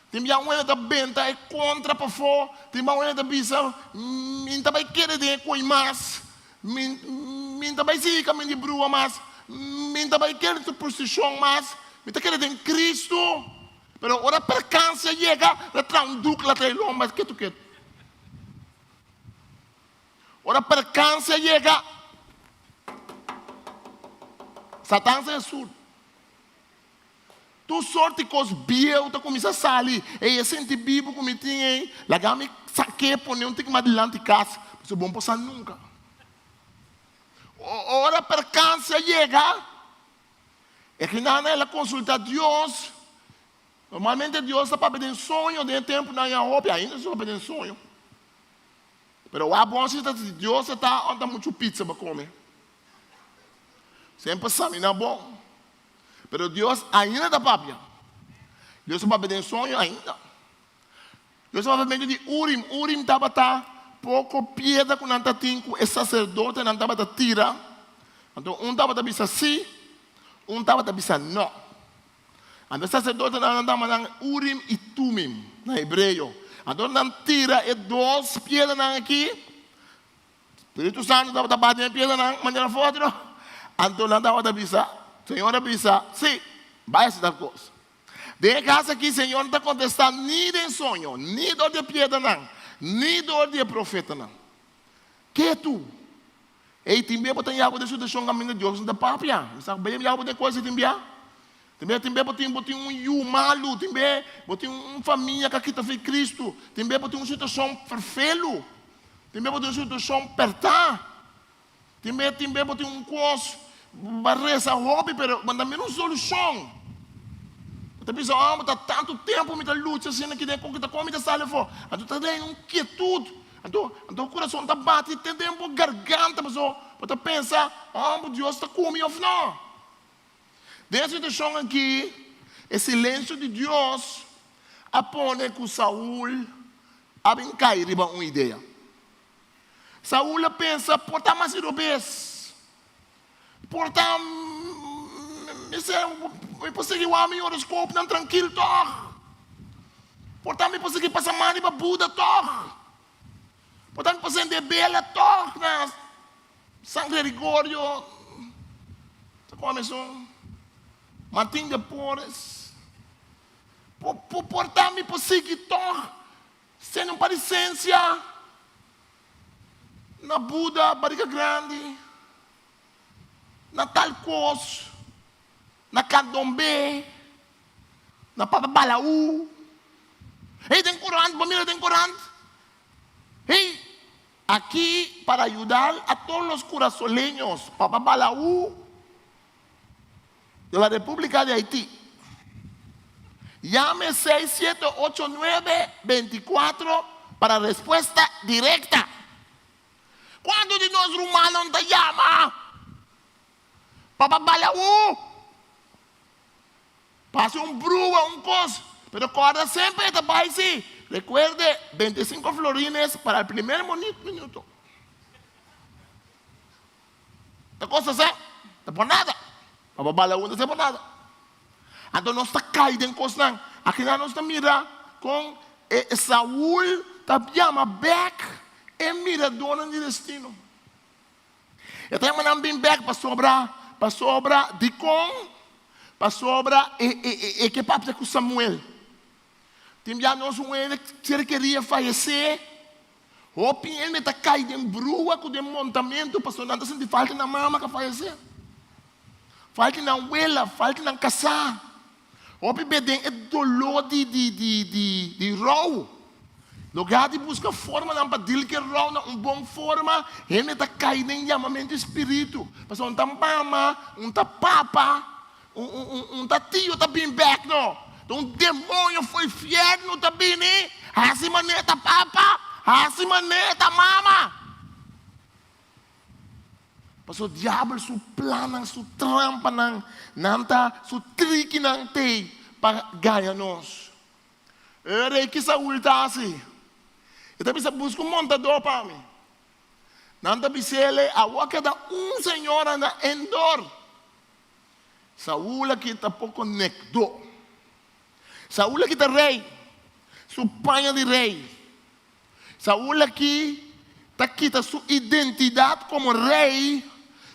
tin bia un hende ta benta e kontra pafó, tin bia un hende ta bisa, Mi no ta bai kere den e koi mas, mi mi no ta bai sigui kaminda di brua mas, mi no ta bai kere superstishon mas, mi ta kere den Kristu. Pero ora perkansia yega, el a traha un dukla traha e lomba ketu ketu. Ora perkansia yega, Satan sa e sur. Tur sorti kos bieu ta kuminsá sali. Ei, e sinti bibu ku mi tin ei, laga mi sak'é pone un tiki mas dilanti kas, pasobra bo no por sa nunka. Ora perkansia yega, e kinana el a konsultá Dios. Normalmente Dios ta papia den soño den e tempunan ya hopi, ainda Dios ta papia den soño. Pero wak bon si ta si Dios ta ta ora ta muchu pizza pa come. Semper samina bon. Pero Dios ainda ta papia. Dios ta papia den soño ainda. Dios ta papia medio di Urim. Urim tabata poko piedra ku nan ta tin ku e saserdotenan tabata tira. Anto un tabata bisa si, un tabata bisa no. Anto e saserdotenan nan tama nan Urim i Tumim na hebreo. Anto nan tira e dos piedranan aki. Spiritu Santu tabata bati den e piedranan manera forte no. Anto nan tabata bisa, Señor a bisa, Si, bai hasi tal kos. Den e kas aki Señor no ta kontestá ni den soño, ni dor di e piedranan, ni dor di e profetanan. Ketu! Ey, tin bia bo ta yaba den situashon kaminda Dios no ta papia. Mi sa ku yaba den kos tin bia. Tin bia, tin bia bo tin, bo tin un yu malu, tin bia bo tin un famia ku a kita fe Kristu, tin bia bo tin un situashon ferfelu, tin bia bo tin un situashon pèrtá, tin bia, tin bia bo tin un kos, bo a resa hopi pero bo no ta mira un solushon. Bo ta bisa, oh, ta tantu tempu mi ta lucha asina ki den kon ki ta kon mi ta sali afó. Anto ta den un kietut. Anto, anto bo kurason ta bati te den bo garganta pasobra bo ta pensa, Oh, bo Dios ta ku mi òf no? Den e situashon aki, e silensio di Dios a pone ku Saul a bin kai riba un idea. Saul a pensa, Por ta mas robes. Por ta mi se, mi por sigui wak mi horoskoopnan trankil tòg. Por ta mi por sigui pasa man riba Buda tòg. Por ta mi por sende bela tòg na San Gregorio, ta kome esun? Martin de Porres. Por ta mi por sigui tòg sende un parisensia na Buda Barriga Grandi, na tal kos, na Candombe, na Papa Balaú. Hey, den korant, bo mira den korant. Hey, aki para ayudar a todos los curazoleños, Papa Balaú de la República de Haití. Llame 6, 7, 8, 9, 24 para respuesta directa. Cuanto di nos rumannan ta yama Papa Balaú? Pa haci un brua, un cos. Pero corda semper e ta bay si. Recuerde, 25 florines para el primer minuto. Ta kosta sa? Ta por nada. Pa bala un ta por nada. Anto nos ta kai den kosnan. Akinan nos ta mira kon e Saul ta yama bek e miradónan di destino. E ta yama nan bin bek pasobra, pasobra dikon? Pasobra e e e ke papia ku Samuel. Tin bia nos un hende ser keria fayesé. Hopi hende ta kai den brua ku den montamentu pasobra nan ta sinti falta nan mama ku a fayesé, falta nan wela, falta nan kasá. Hopi be den e doló di di di di di rou. Lugá di buska formanan pa dil ku e rou na un bon forma, hende ta kai den yamamentu di spiritu pasobra un ta mama, un ta papa, un un un un ta tio ta bin bèk no. Ta un demoño fo'i fièrnu ta bini hasi manera ta papa, hasi manera ta mama. Pasobra diabel su plannan, su trampanan, nan ta su trikinan t'ei pa gaña nos. E rei ki Saul ta hasi? E ta bisa, Buska un montadó pa mi. Nan ta bis'el, Awor a keda un señora na Endor. Saul a kita poko nekdó. Saul a kita rei, su paña di rei. Saul aki ta kita su identidat komo rei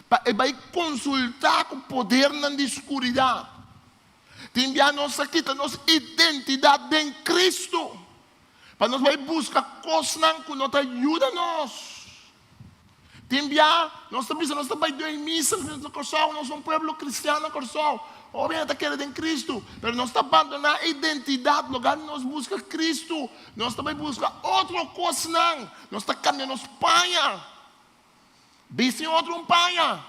pa e bai konsultá ku podernan di skuridat. Tin bia nos a kita nos identidat den Kristu pa nos bai buska kosnan ku no ta yuda nos. Tin bia nos ta bisa nos ta bai den misa na Kòrsou, nos ta un pueblo kristian na Kòrsou. Hopi hende ta kere den Kristu, pero nos ta bandoná e identidat. Lugar di nos buska Kristu, nos ta bai buska otro kosnan. Nos ta kambia nos paña, bisti otro un paña.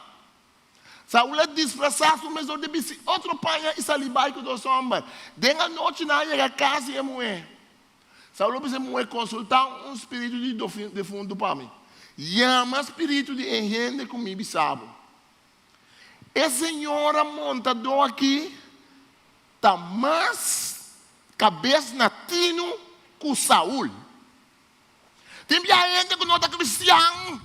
Saul a disfrasá su mes dor di bisti otro paña i sali bai ku dos hòmber. Den anochi nan a yega kas di e muhé. Saul a bisa e muhé, Konsultá un spiritu di defuntu pa mi. Yama spiritu di e hende ku mi bisa bo. E señora montadó akí ta mas kabes na tinu ku Saul. Tin bia hende ku no ta kristian.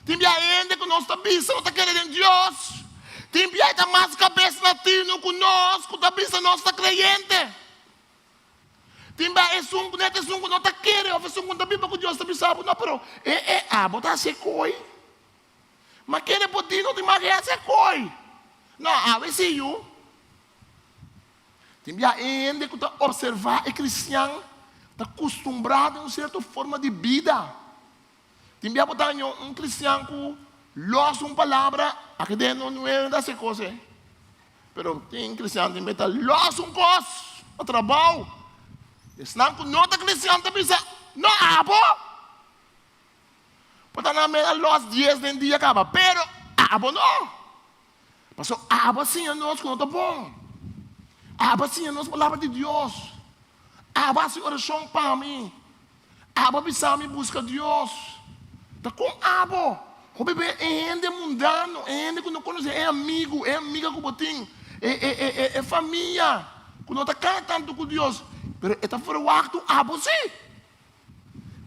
Tin bia hende ku nos ta bisa no ta kere den Dios. Tin bia e ta mas kabes na tinu ku nos ku ta bisa nos ta kreyente. Tin bia esun ku net esun ku no ta kere òf esun ku no ta biba ku Dios ta bisa bo, no pero e e abo ta hasi e koi. Ma kere por di no tin mas ke hasi e koi. No, awe si yu. Tin bia e hende ku ta opservá e kristian ta kustumbrá den un sierto forma di bida. Tin bia bo ta haña un kristian ku lòs un palabra, aki den no nuebe ta hasi e kos ei. Pero tin kristian tin bia ta lòs un kos pa trabou. Esnan ku no ta kristian ta bisa, No abo! Bo ta nan mira lòs dies den dia kaba, pero abo no. Pasobra abo a siña nos ku no ta bon. Abo a siña nos palabra di Dios. Abo a hasi orashon pa mi. Abo a bisa mi buska Dios. Ta kon abo? Hopi be e hende mundano, e hende ku no konosé, e amigu, e amiga ku bo tin, e famia ku no ta kana tantu ku Dios, pero e ta ferwaktu abo sí.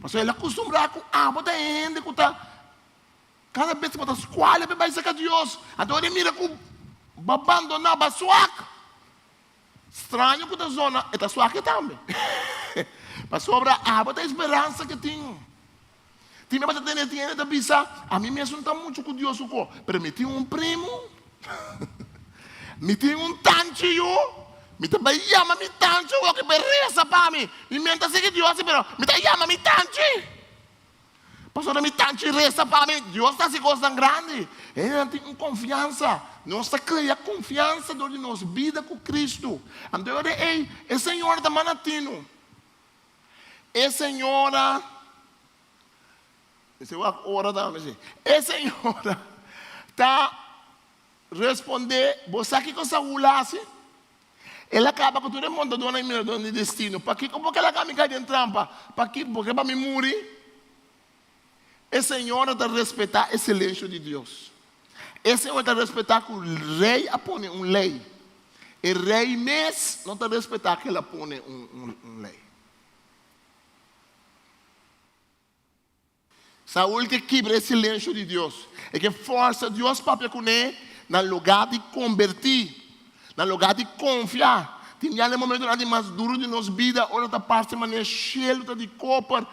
Pasobra el a kustumbrá ku abo ta e hende ku ta Kada bes bo ta skual pa bai serka Dios, anto ora e mira ku bo a bandoná, bo a suak. Straño ku ta zona, e ta suak e tambe. Pasobra abo ta e speransa ke tin. Tin bes bo ta tende tin hende ta bisa, Ami mes no ta muchu ku Dios ku ko, pero mi tin un primu, mi tin un tanchi yu, mi ta bai yama mi tanchi awor pa e resa pa mi. Mi men ta sigui Dios si, pero mi ta yama mi tanchi. Pasobra mi tanchi resa pa mi, Dios ta hasi kosnan grandi. Hendenan tin un konfiansa. Nos ta krea konfiansa dor di nos bida ku Kristu. Anto e ora ei, e señora ta manda tinu. E señora, mester wak ora tambe si. E señora ta respondé, Bo sa kiko Saul a hasi? El a kaba ku tur e montadónan i miradónan di destino. Pakiko bo ke laga mi kai den trampa? Pakiko bo ke pa mi muri? E señora ta respetá e silensio di Dios. E señora ta respetá ku rei a pone un lei. E rei mes no ta respetá ku el a pone un lei. Saul ke kibra e silensio di Dios. E ke forsa Dios papia kuné na lugá di kombertí, na lugá di konfia. Tin bia na e momentunan di mas duru di nos bida, ora ta parse manera shelu ta di koper,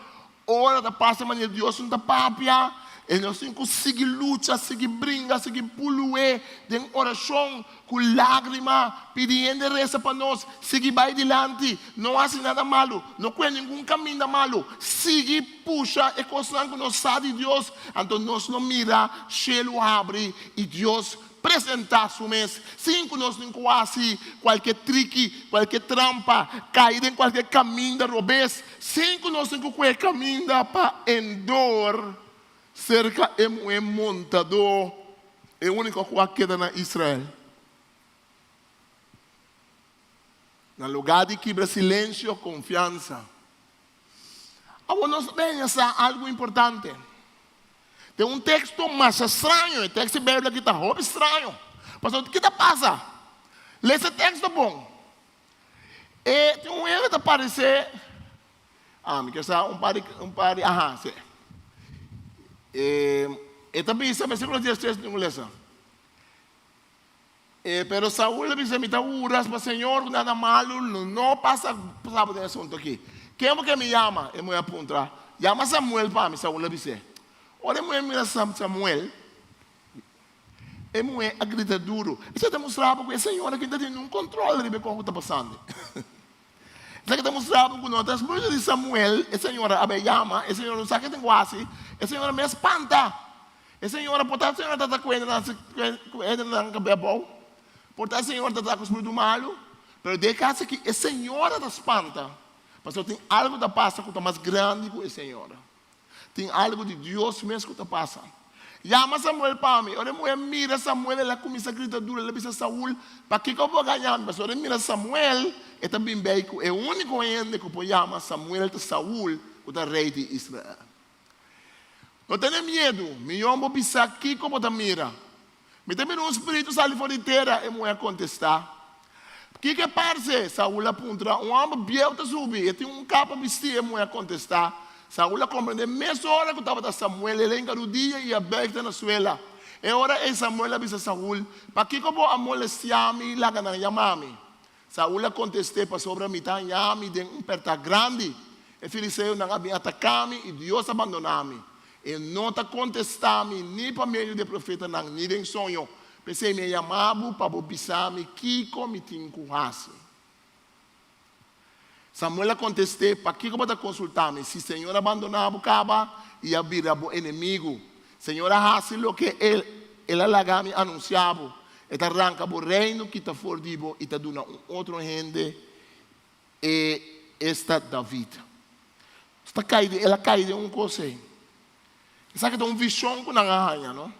ora ta parse manera Dios no ta papia, e nos tin ku sigui lucha, sigui bringa, sigui pulué den orashon. Ku lágrima, pidi hende resa pa nos. Sigui bai dilanti, no hasi nada malu, no kue ningun kaminda malu. Sigui pusha e kosnan ku nos sa di Dios, anto nos lo mira shelu habri i Dios presentá su mes sin ku nos tin ku hasi kualke triki, kualke trampa, kai den kualke kaminda robes, sin ku nos tin ku kue kaminda pa Endor. Serka e muhé montadó, e úniko ku a keda na Israel. Na lugá di kibra silensio, konfiansa. Awor nos ta bini sa algu importante. Den un teksto masha straño, e teksto di Beibel aki ta hopi straño. Pasobra ki ta pasa? Lesa e teksto bon. E tin un hende ta paresé. Ah, mi ke sa un par di, un par di, aha, si. E, e ta bisa, versículo 16, mi lesa. E, pero Saúl a bisa, mi ta hura pa Señor ku nada malu lo no pasa, pasa bo den e asunto aki. Ken bo ke mi yama? E muhé a puntra. Yama Samuel pa mi, Saúl a bis'é. Ora e muhé mira Samuel, e muhé a grita duru. Esei ta mustra bo ku e señora aki no ta tene un control riba e kos ku ta pasando. Esaki ta mustra bo ku no ta spiritu di Samuel, e señora a bai yama, e señora no sa ke tin ku hasi, e señora mes spanta. E señora por ta señora ta ta ku hende nan ku hende nan kabes abou. Por ta señora ta ta ku spiritu malu. Pero den e kas aki e señora ta spanta pasobra tin algu ta pasa ku ta mas grandi ku e señora. Tin algu di Dios mes ku ta pasa. Yama Samuel pa mi. Ora e muhé mira Samuel, el a kuminsá grita duru. El a bisa Saul, Pakiko bo a gaña mi? Pasobra ora e mira Samuel, e ta bin bei ku e úniko hende ku por yama Samuel ta Saul, ku ta rei di Israel. No tene miedu, mihó bo bisa kiko bo ta mira. Mi ta mira un spiritu sali for di tera, e muhé a kontestá. Kiko e parse? Saul a puntra. Un hòmber bieu ta subi, e tin un kapa bistí, e muhé a kontestá. Saul a komprendé mesora ku tabata Samuel. El a hinka rudia i a bùig te na suela. E ora ei Samuel a bisa Saul, Pakiko bo a molestiá mi i laga nan yama mi? Saul a kontest'é, Pasobra mi ta haña mi den un pèrtá grandi. E filisteonan a bin ataká mi i Dios a bandoná mi. E no ta kontestá mi ni pa medio di e profetanan ni den soño. P'esei mi a yama bo pa bo bisa mi kiko mi tin ku hasi. Samuel a kontest'é, Pakiko bo ta konsultá mi, si señor a bandoná bo kaba i a bira bo enemigu? Señor a hasi loke El a laga mi anunsiá bo. E ta ranka bo reino kita for di bo i ta duna un otro hende, e esta David. Ta kai den, el a kai den un kos ei. Esaki ta un vishon ku nan a haña, no?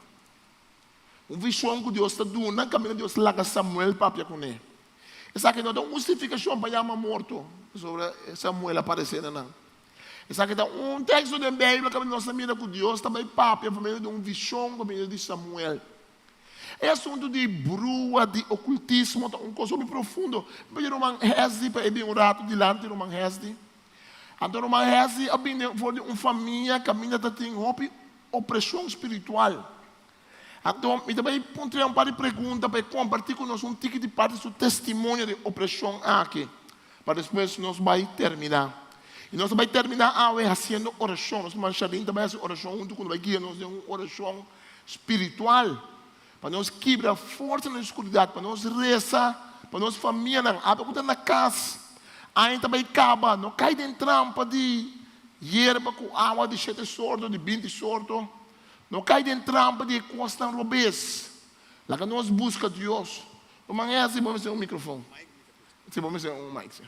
Un vishon ku Dios ta duna kaminda Dios laga Samuel papia kuné. Esaki no ta un hustifikashon pa yama morto pasobra Samuel a paresé na nan. Esaki ta un teksto den Beibel kaminda nos ta mira ku Dios ta bai papia pa medio di un vishon pa medio di Samuel. E asuntu di brua, di okultismo ta un kos hopi profundo. Mi pidi ruman Hesdy pa e bin un ratu dilanti ruman Hesdy. Anto ruman Hesdy a bini for di un famia kaminda ta tin hopi opreshon spiritual. Anto mi ta bai puntra un par di pregunta pa e kompartí ku nos un tiki di parti su testimonio di opreshon aki, pa despues nos bai terminá. I nos ta bai terminá awe hasiendo orashon. Nos ruman Sharlene ta bai hasi orashon huntu ku nos, bai guia nos den un orashon spiritual pa nos kibra forsanan di skuridat, pa nos resa pa nos famianan. Abo ku ta na kas, aña ta bai kaba, no kai den trampa di yerba ku awa di shete sorto, di binti sorto. No kai den trampa di e kosnan robes. Laga nos buska Dios. Ruman Esli, bo mester un mikrofon. Si, bo mester un mic, si.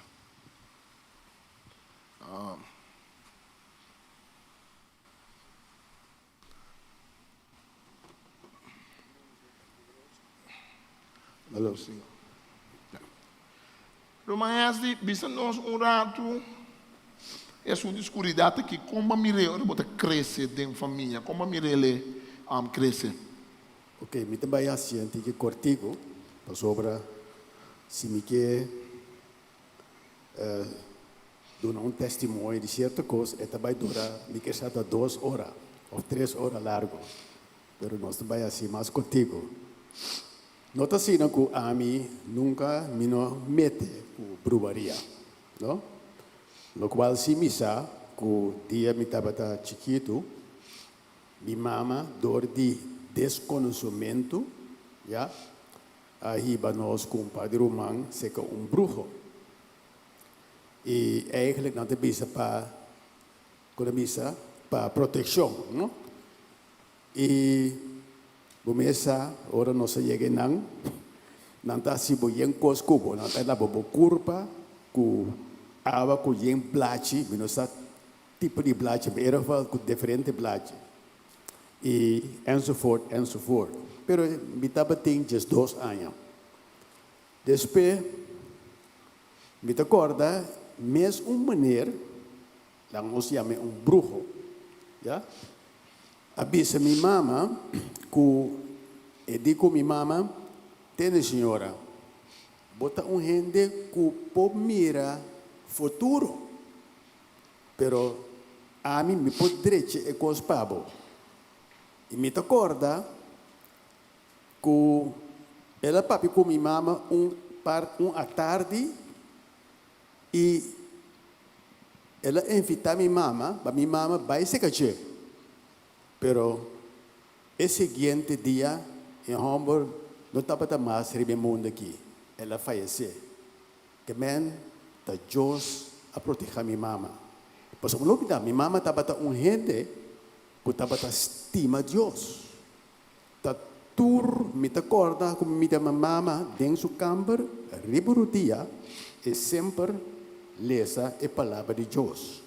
Ruman Esli, bisa nos un ratu e asuntu di skuridat aki. Kon bo a mir'é ora bo ta krese den famia? Kon bo a mir'é el krese? Ok, mi ta bai hasi un tiki kortiku pasobra si mi ke duna un testimonio di sierto kos e ta bai dura mi ke sa ta dos ora òf tres ora largu. Pero nos ta bai hasi mas kortiku. No ta asina ku ami nunka mi no mete ku bruaria, no. Lokual si mi sa ku dia mi tabata chikitu, mi mama dor di deskonosomentu, ya, a hiba nos ku un par di ruman seka un bruho. I eigentlik nan ta bisa pa, ku nan bisa? Pa protekshon, no. I bo mes sa, ora nos a yega einan, nan ta hasi bo yen kos ku bo. Nan ta laba bo kurpa ku awa ku yen blachi, mi no sa tipo di blachi, pero era geval ku diferente blachi, i enzovoort, enzovoort. Pero mi tabatin diesdos aña. Despues mi ta kòrda mes un meneer, laga nos yam'é un bruho, ya. A bisa mi mama ku e di ku mi mama, Tene señora, bo ta un hende ku por mira futuro, pero ami mi por drecha e kos pa bo. I mi ta kòrda ku el a papia ku mi mama un par un atardi i El a invitá mi mama pa mi mama bai seka dje. Pero e siguiente dia e hòmber no tabata mas riba e mundu akí, el a fayesé. Ke men ta Dios a protehá mi mama. Pasobra no olbidá, mi mama tabata un hende ku tabata stima Dios. Ta tur mi ta corda cu mi mira mi mama den su camber riba rudia e semper lesa e palabra di Dios.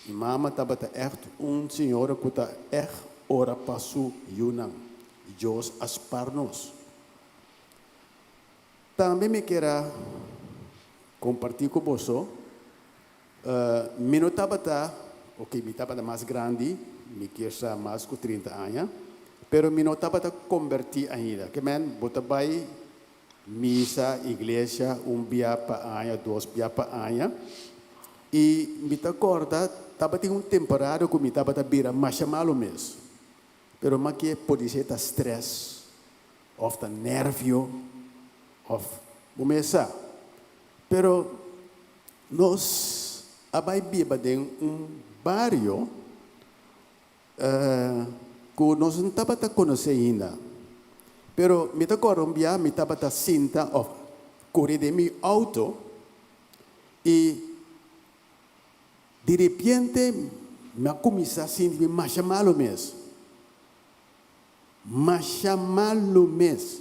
Mi mama tabata echt un señora cu ta echt ora pa su yunan. Dios a spar nos. Tambe mi kier a comparti cu boso, mi no tabata, ok mi tabata mas grandi, mi kier sa mas cu 30 aña, pero mi no tabata comberti ainda. Ke men bo ta bay misa, iglesia, un bia pa aña, dos bia pa aña. Y mi ta corda tabatin un temporada cu mi tabata bira masha malo mes. Pero maki e podisé ta stress of ta nervio of bo mes sa. Pero nos a bai biba den un bario ku nos no tabata konosé ainda. Pero mi ta kòrda un bia mi tabata sinta of kore den mi outo i Di repente mi a kuminsá sinti mi masha malu mes. Masha malu mes.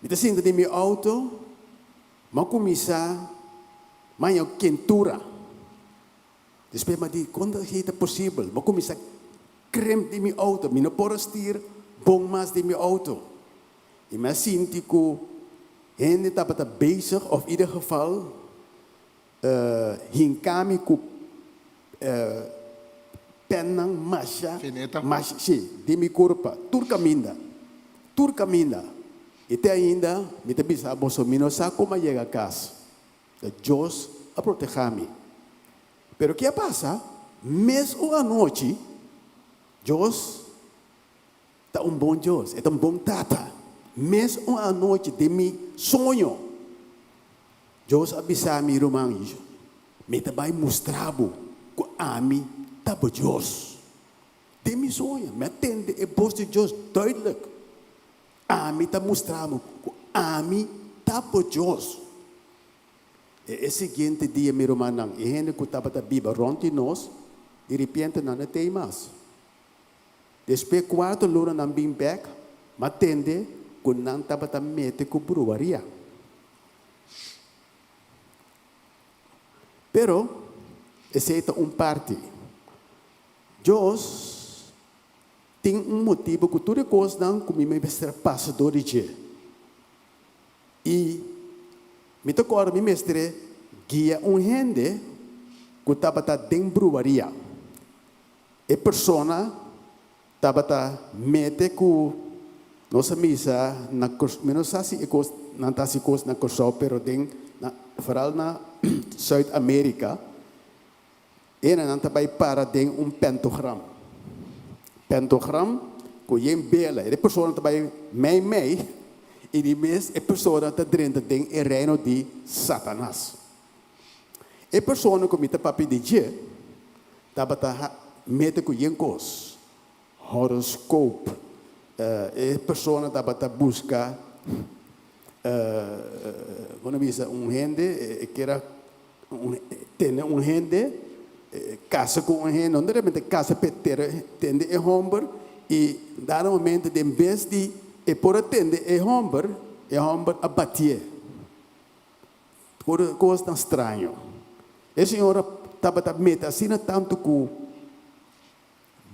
Mi ta sinta den mi outo, mi a kuminsá maña kentura. Despues mi a di, kon ta esei ta posibel? Mi a kuminsá kremp den mi outo, mi no por a stir bon mas den mi outo. I mi a sinti ku hende tabata bezig, òf ieder geval Hinka mi ku pennan masha, Fineta. masha, si, den mi kurpa, tur kaminda, tur kaminda. I te ainda mi ta bisa boso, mi no sa kon a yega kas. Ta Dios a protehá mi. Pero ke a pasa? Mes un anochi, Dios ta un bon Dios, e ta un bon Tata. Mes un anochi den mi soño, Dios a bisa mi, Ruman, mi ta bai mustra bo ku ami ta bo Dios. Den mi soño, mi a tende e bos di Dios duidelijk. Ami ta mustra bo ku ami ta bo Dios. E e siguiente dia, mi rumannan, e hende ku tabata biba rònt di nos, di ripiente nan no t'ei mas. Despues kuarto luna nan bin bèk, m'a tende ku nan tabata mete ku bruaria. Pero, esei ta un parti. Dios tin un motibu ku tur e kosnan ku mi mester a pasa dor di dje. I mi ta kòrda mi mester guia un hende ku tabata den bruaria. E persona tabata mete ku nos a misa na Kòrsou, mi no sa si e kos nan ta hasi kos na Kòrsou pero den na foral na Zuid Amerika e nan ta bai para den un pentogram, pentogram ku yen bela e persona ta bai mei mei i di mes e persona ta drenta den e reino di Satanas. E persona ku mi ta papia di dje tabata mete ku yen kos, horoscoop, e persona tabata buska kon a bisa un hende e kier a tene un hende kasa ku un hende, no realmente kasa pero tende e homber i dado momento den bes di e por a tende e homber, e homber a batié. Tur kosnan straño. E señora tabata mete asina tantu ku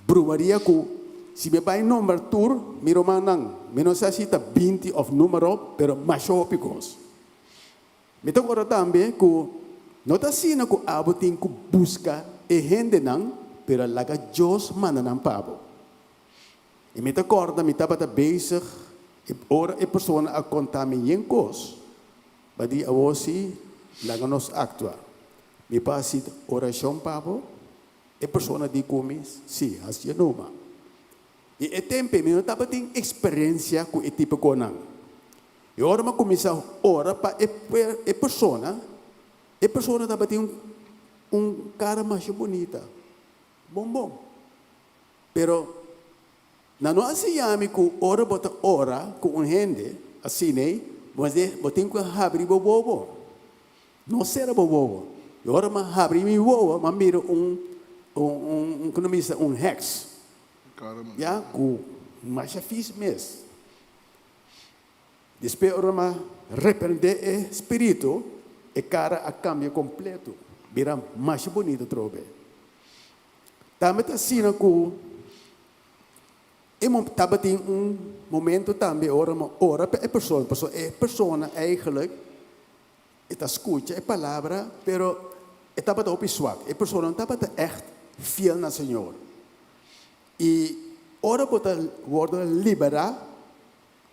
bruaria ku si mi bai nombra tur mi rumannan, mi no sa si ta 20 òf número, pero masha hopi kos. Mi ta kòrda tambe ku no ta asina ku abo tin ku buska e hendenan, pero laga Dios manda nan pa bo. I mi ta kòrda mi tabata bezig i ora e persona a konta mi yen kos, Ba di awor si, laga nos aktua. Mi por hasi orashon pa bo? E persona di ku mi, Si, hasi e numa. I e tempe mi no tabatin eksperensia ku e tipo konan. I ora mi a kuminsá ora pa e e persona, e persona tabatin un kara masha bunita, bon bon. Pero nan no a siña mi ku ora bo ta ora ku un hende asin'ei, bo tin ku habri bo wowo. No sera bo wowo. I ora mi a habri mi wowo, mi a mira un, un, un, kono mi bisa, un heks. Ya, ku Masha fis mes. Despues ora m'a reprendé e spiritu, e kara a kambia kompleto, bira masha bunita atrobe. Tambe ta asina ku e tabatin un momento tambe ora m'a ora pa e persona, pasobra e persona eigenlijk e ta skucha e palabra, pero e tabata hopi swak, e persona no tabata ègt fiel na Señor. I ora bo ta wòrdu liberá,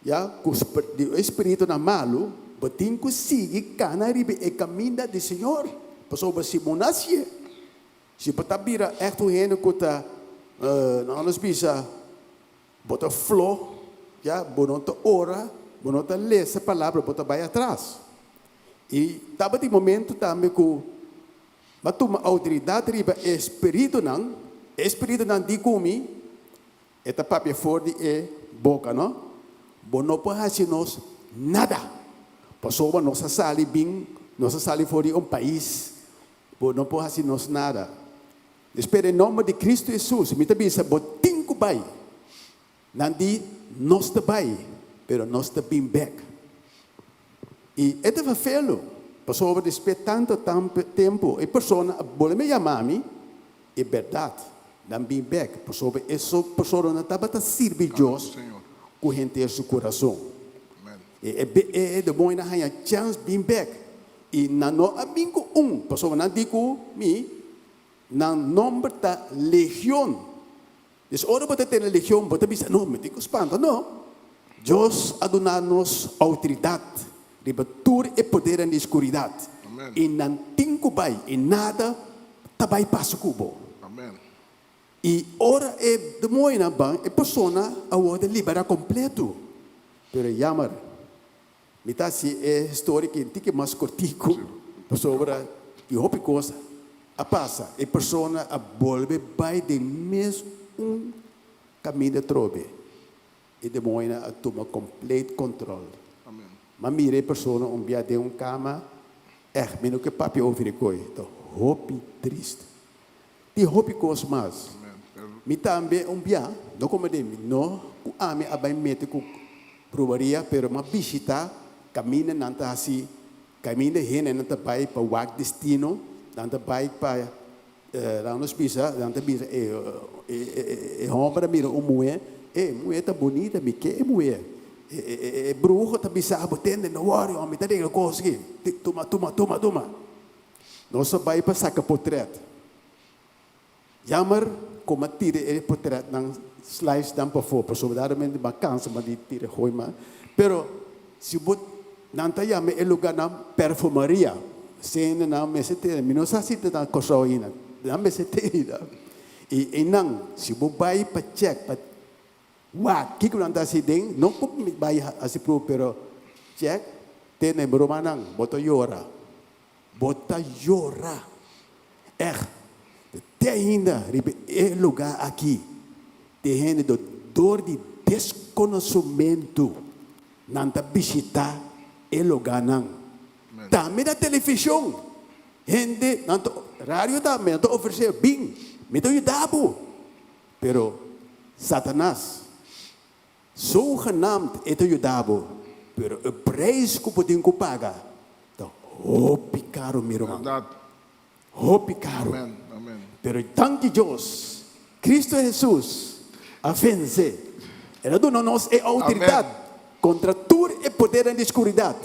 ya, ku di e spiritunan malu, bo tin ku sigui kana riba e kaminda di Señor, pasobra si bo no hasié, si bo ta bira ègt un hende ku ta, nan nos bisa, bo ta flo, ya, bo no ta ora, bo no ta lesa palabra, bo ta bai atras. I tabatin momento tambe ku Bo a tuma outoridat riba e spiritunan, e spiritunan di ku mi, e ta papia for di e boka, no? Bo no por hasi nos nada, pasobra nos a sali bin, nos a sali for di un pais, bo no por hasi nos nada. Despues den nomber di Cristo Hesus, mi ta bisa bo tin ku bai. Nan di, Nos ta bai, pero nos ta bin bek. I e ta verfelu, pasobra despues tantu tempu e persona a bolbe yama mi, e bèrdat, nan bin bek, pasobra e persona no tabata sirbi Dios ku henter su kurason. I e demoñonan a haña chèns bin bek, i nan no a bin ku un, pasobra nan di ku mi, nan nòmber ta Legion. Dus ora bo ta tene religion bo ta bisa, no, mi tin ku spanta. No. Dios a duna nos outoridat riba tur e podernan di skuridat. I nan tin ku bai i nada ta bai pasa ku bo. I ora e demoñonan ban, e persona a wòrdu liberá kompleto. Pero yammer, mi ta hasi e historia aki un tiki mas kortiku, pasobra tin hopi kos a pasa. E persona a bolbe bai den mes un kaminda atrobe. E demoñonan a tuma komplet kontrol. Mi a mira e persona un bia den un kama, ègt mi no ke papia over e koi, ta hopi trist. Tin hopi kos mas. Mi tambe un bia, no como den mi, no cu ami a bay mete cu brueria, pero m'a bishita caminda nan ta haci, caminda hendenan ta bay pa wak destino, nan ta bay pa, nan nos bisa, nan ta bisa e e homber a mira un muhe, e muhe ta bunita, mi ke e muhe. E e bruho ta bisa bo, tende, no worry homber, mi ta regla cos aki, tuma, tuma, tuma, tuma. Nos a bai pa saka potret. Jammer ku m'a tira e potretnan slice nan pafó pasobra daaramente m'a kansa m'a di tira gooi ma. Pero si bo nan ta yama e lugarnan perfumeria. Sende nan mester tene. Mi no sa si ta na Kòrsou ainda. Nan mester tene. I einan si bo bai pa check pa wak kiko nan ta hasi den no ku mi bai hasi prueba pero check tene mi rumannan bo ta yora. Bo ta yora. Ègt, te ainda riba e lugá akí, tin hende do dor di deskonosementu nan ta bishitá e lugánan. Tambe na televishon, hende nan ta, radio tambe, nan ta ofresé, Bin, mi ta yuda bo. Pero Satanas. Zogenaamd e ta yuda bo, pero e prijs ku bo tin ku paga ta hopi karo mi ruman. Berdad. Hopi karo. Amen, amen. Pero danki Dios, Cristo Jesus a vence. El a duna nos e autoridad Amen. kontra tur e podernan di skuridat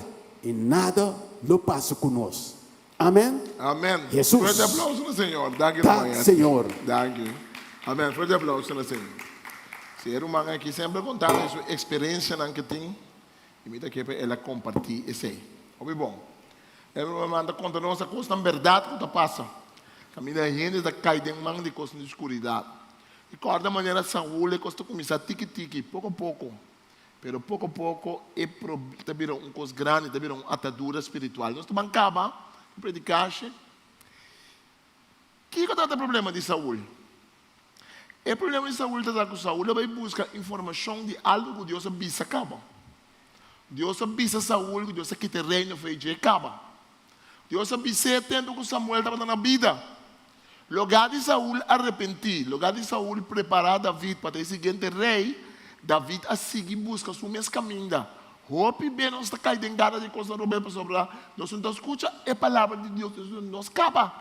i nada lo pasa ku nos. Amen. Amen. Jesus Fuerte aplauso na Señor. Danki ta ruman Edwin. Señor. Danki. Amen. Fuerte aplauso na Señor. Si e ruman aki semper konta mi su eksperensianan ke tin i mi ta ke pa el a kompartí esei. Hopi bon. E ruman ta konta nos a kosnan bèrdat ku ta pasa. Kaminda hende ta kai den man di kosnan di skuridat. I kòrda manera Saul e kos ta kuminsá tiki tiki, poko poko. Pero poko poko e ta bira un kos grandi, ta bira un atadura spiritual. Nos ta ban kaba e predikashe. Kiko tabata e problema di Saul? E problema di Saul tabata ku Saul a bai buska informashon di algu ku Dios a bisa kaba. Dios a bisa Saul ku Dios a kita e reino for dje kaba. Dios a bis'é tempu ku Samuel tabata na bida. Logá di Saul arepentí, logá di Saul prepará David pa ta e siguiente rei, David a sigui buska su mes kaminda. Hopi be nos ta kai den gara di kosnan robes pasobra nos no ta skucha e palabra di Dios, nos no skapa.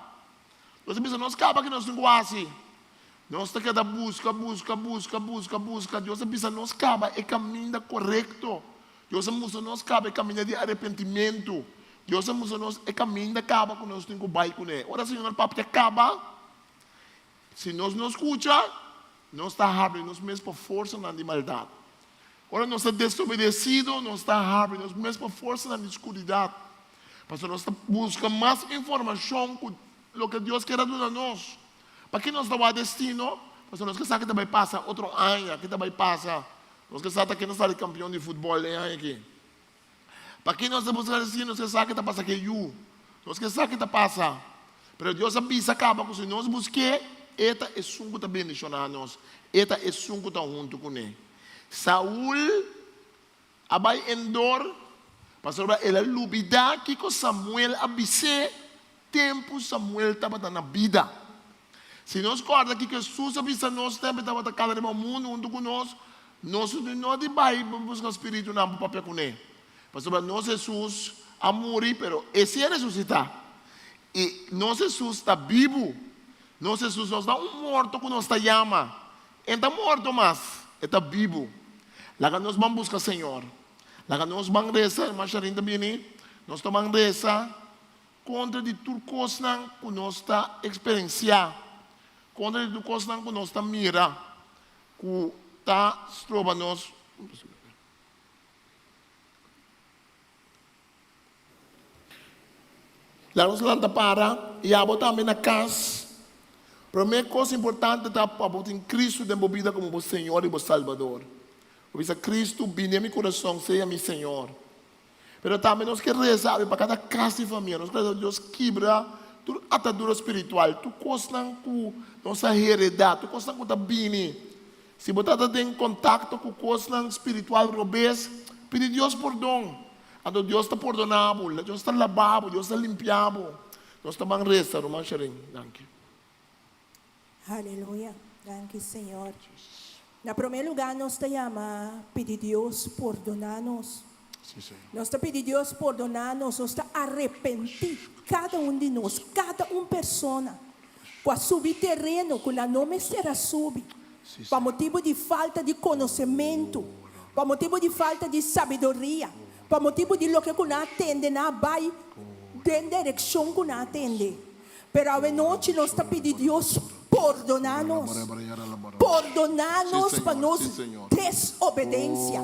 Nos ta bisa nos kaba ki nos tin ku hasi. Nos ta keda buska, buska, buska, buska, buska. Dios a bisa nos kaba e kaminda korekto. Dios a mustra nos kaba e kaminda di arepentimentu. Dios a mustra nos e kaminda kaba ku nos tin ku bai kuné. Ora Señor papia kaba, si nos no skucha, nos ta habri nos mes pa forsanan di maldat. Ora nos ta desobedesido, nos ta habri nos mes pa forsanan di skuridat. Pasobra nos ta buska mas informashon ku loke Dios kier a duna nos. Paki nos ta wak destino? Pasobra nos ke sa ke ta bai pasa otro aña, ke ta bai pasa. Nos ke sa ta ken ta sali kampion di futbòl e aña aki. Paki nos ta buska destino? Nos ke sa ke ta pasa ke yu. Nos ke sa ke ta pasa. Pero Dios a bisa kaba ku si nos busk'é, E ta esun ku ta bendishoná nos. E ta esun ku ta huntu kuné. Saul a bai Endor pasobra el a lubidá kiko Samuel a bis'é tempu Samuel tabata na bida. Si nos kòrda kiko Hesus a bisa nos tempu e tabata kala riba mundu huntu ku nos, nos no di bai buska spiritunan pa papia kuné. Pasobra nos Hesus a muri, pero e si a resusitá. I nos Hesus ta bibu. Nos Hesus no ta un morto ku nos ta yama. E ta morto mas, e ta bibu. Laga nos ban buska Señor. Laga nos ban resa, herman Sharin ta bini, nos ta ban resa kontra di tur kosnan ku nos ta eksperensiá, kontra di tur kosnan ku nos ta mira ku ta stroba nos. Laga nos lanta para i abo tambe na kas. Promé kos importante ta pa bo tin Kristu den bo bida komo bo Señor i bo Salbador. Bo bisa, Kristu, bini den mi kurason, sea mi Señor. Pero tambe nos ke resa awe pa kada kas di famia. Nos ke resa Dios kibra tur atadura spiritual, tur kosnan ku nos a heredá, tur kosnan ku ta bini. Si bo ta ta den kontakto ku kosnan spiritual robes, pidi Dios pordon. Anto Dios ta pordoná bo, Dios ta labá bo, Dios ta limpiá bo. Nos ta ban resa, ruman Sharin. Danki. Aleluya. Danki, Señor. Na promé lugá nos ta yama pidi Dios pordoná nos. Nos ta pidi Dios pordoná nos, nos ta arepentí, kada un di nos, kada un persona ku a subi tereno ku nan no mester a subi pa motibu di falta di konosementu, pa motibu di falta di sabiduria, pa motibu di loke ku nan a tende nan a bai den direkshon ku nan a tende. Pero awenochi nos ta pidi Dios pordoná nos. Pordoná nos pa nos desobedensia.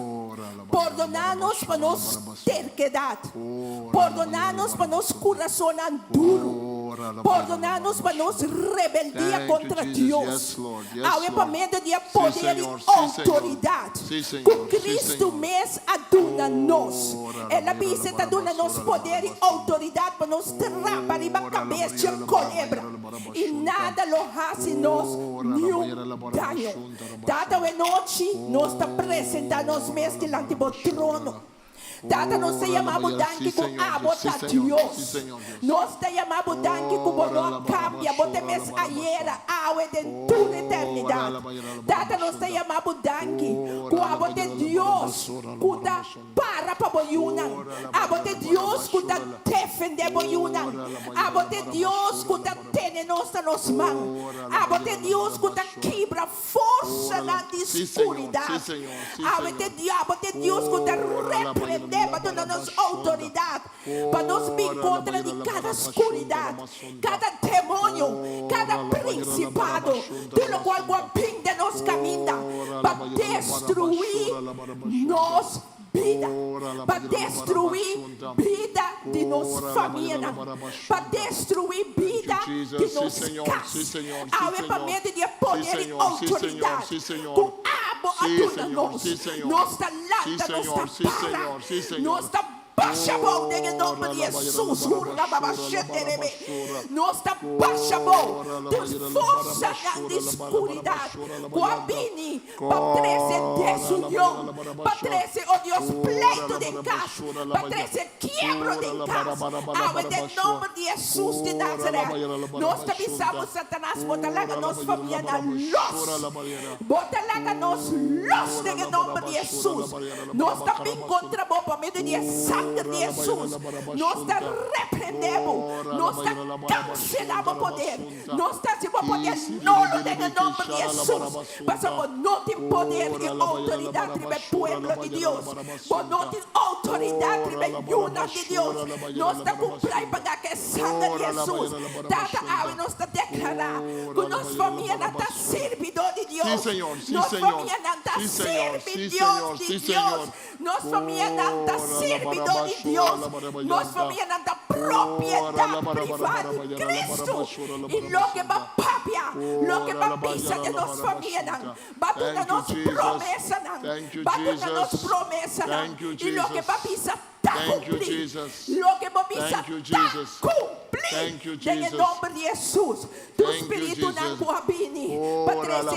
Pordoná nos pa nos terkedat. Pordoná nos pa nos kurasonnan duru. Pordoná nos pa nos rebeldia kontra Dios. Awe pa medio di e poder i outoridat ku Kristu mes a duna nos. El a bisa e ta duna nos poder i outoridat pa nos trapa riba kabes dje kolebra, i nada lo hasi nos niun daño. Tata, awenochi nos ta presentá nos mes dilanti bo trono. Tata, nos ta yama bo danki ku abo ta Dios. Nos ta yama bo danki ku bo no a kambia, bo ta e mes ayera, awe, den tur eternidat. Tata, nos ta yama bo danki ku abo ta e Dios ku ta para pa bo yunan. Abo ta e Dios ku ta defendé bo yunan. Abo ta e Dios ku ta tene nos na nos man. Abo ta e Dios ku ta kibra Forsanan di skuridat. Awe te diabel te Dios ku ta reprendé pa duna nos outoridat pa nos bin kontra di kada skuridat, kada demonio, kada prinsipado, tur lokual ku a bin den nos kaminda pa destruí nos bida, pa destruí bida di nos famianan, pa destruí bida di nos kas. Awe pa medio di e poder i outoridat ku abo a duna nos, nos ta lanta, nos ta para, nos ta. basha bou den e nomber di Hesus. Hurra baba sheterebe. Nos ta basha bou tur forsanan di skuridat ku a bini pa trese desunion, pa trese, o Dios, pleitu den kas, pa trese kiebro den kas. Awe den nomber di Hesus di Nazaret, nos ta bisa bo, Satanas, bo ta laga nos famianan los. Bo ta laga nos los den e nomber di Hesus. Nos ta bin kontra bo pa medio di e sanger di Hesus. Nos ta reprendé bo. Nos ta kanselá bo poder. Nos ta hasi bo poder nulo den e nomber di Hesus. Pasobra bo no tin poder i outoridat riba e pueblo di Dios. Bo no tin outoridat riba e yunan di Dios. Nos ta kumprá i pagá ku e sanger di Hesus. Tata, awe nos ta deklará ku nos famianan ta sirbidó di Dios. Nos famianan ta sirbi Dios di Dios. Nos famianan ta sirbidó di Dios. Nos famianan ta propiedat privá di Kristu. I loke bo papia, loke bo bisa den nos famianan, Ba duna nos promesanan. Ba duna nos promesanan. I loke bo bisa ta kumpli. Loke bo bisa ta kumpli. Den e nomber di Hesus. Tur spiritunan ku a bini pa trese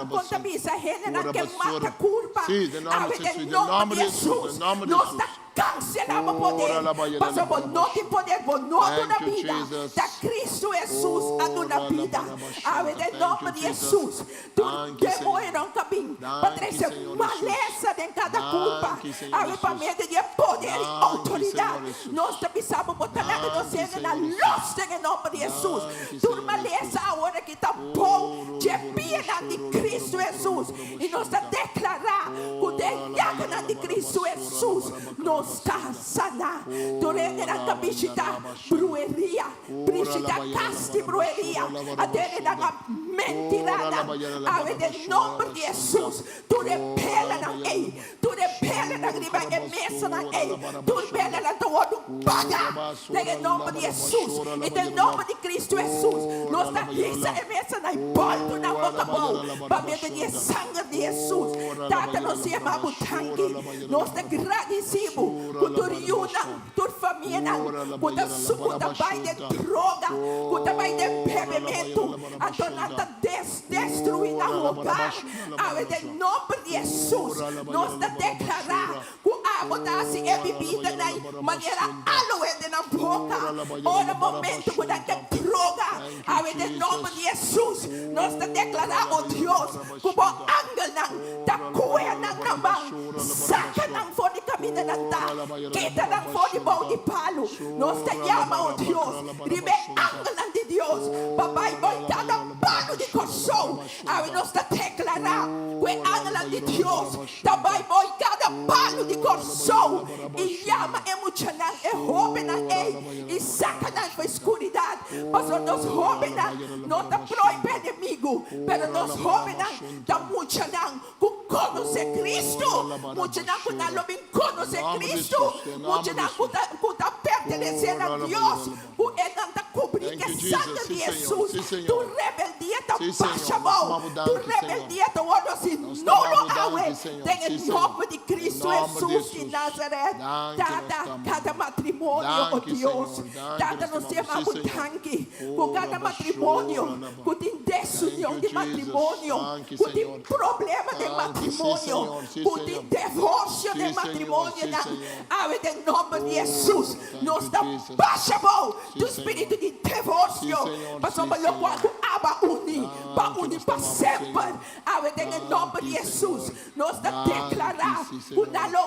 kon ta bisa hendenan ke mata kurpa awe den nomber di Hesus. Nos ta Kanselá bo poder, pasobra bo no tin poder, bo no a duna bida, ta Cristo Hesus a duna bida. Awe den nomber di Hesus, tur demoñonan ka bin pa trese malesa den kada kurpa, awe pa medio di e poder i outoridat, nos ta bisa bo, bo ta laga nos hendenan los den e nomber di Hesus. Tur malesa awor aki ta bou dje pianan di Cristo Hesus, i nos ta deklará ku den yakanan di Cristo Hesus nos ta saná. Tur hendenan ta bishitá brueria, bishitá kas di brueria, a tene nan a mentirá nan. Awe den nomber di Hesus, tur e belanan ei, tur e belanan riba e mesanan ei, tur belanan ta wòrdu pagá den e nomber di Hesus. I den nomber di Cristo Hesus, nos ta hisa e mesanan i bòltu nan boka bou pa medio di e sanger di Hesus. Tata, nos yama bo danki. Nos ta gradisí bo ku tur yunan, tur famianan ku ta ku ta bai den droga, ku ta bai den bebementu, anto nan ta des destruí nan hogar. Awe den nomber di Hesus nos ta deklará ku abo ta hasi e bibida nan manera aloe den nan boka ora momento ku nan ke droga. Awe den nomber di Hesus nos ta deklará, o Dios, Ku bo angelnan ta kue nan na man, saka nan for di kaminda nan ta, kita nan for di bou di palu. Nos ta yama, o Dios, riba e angelnan di Dios pa bai bou kada palu di Kòrsou. Awe nos ta deklará ku e angelnan di Dios ta bai bou kada palu di Kòrsou i yama e muchanan, e hóbennan ei i saka nan for e skuridat, pasobra nos hóbennan no ta prohibé enemigu, pero nos hóbennan ta muchanan ku konosé Kristu, muchanan ku nan lo bin konosé Kristu, muchanan ku ta ku ta pertenesé na Dios, ku e nan ta kubrí ku e sanger di Hesus. Tur rebeldia ta basha bou, tur rebeldia ta wòrdu hasi nulo awe den e nòmber di Kristu Hesus di Nazaret. Tata, kada matrimonio, o Dios, Tata, nos ta yama bo danki ku kada matrimonio ku tin desunion di matrimonio, ku tin problema den matrimonio, ku tin divorsio den matrimonionan, awe den nomber di Hesus nos ta basha bou tur spiritu di divorsio, pasobra lokual ku Abba uni, pa uni pa semper. Awe den e nomber di Hesus nos ta deklará ku nan lo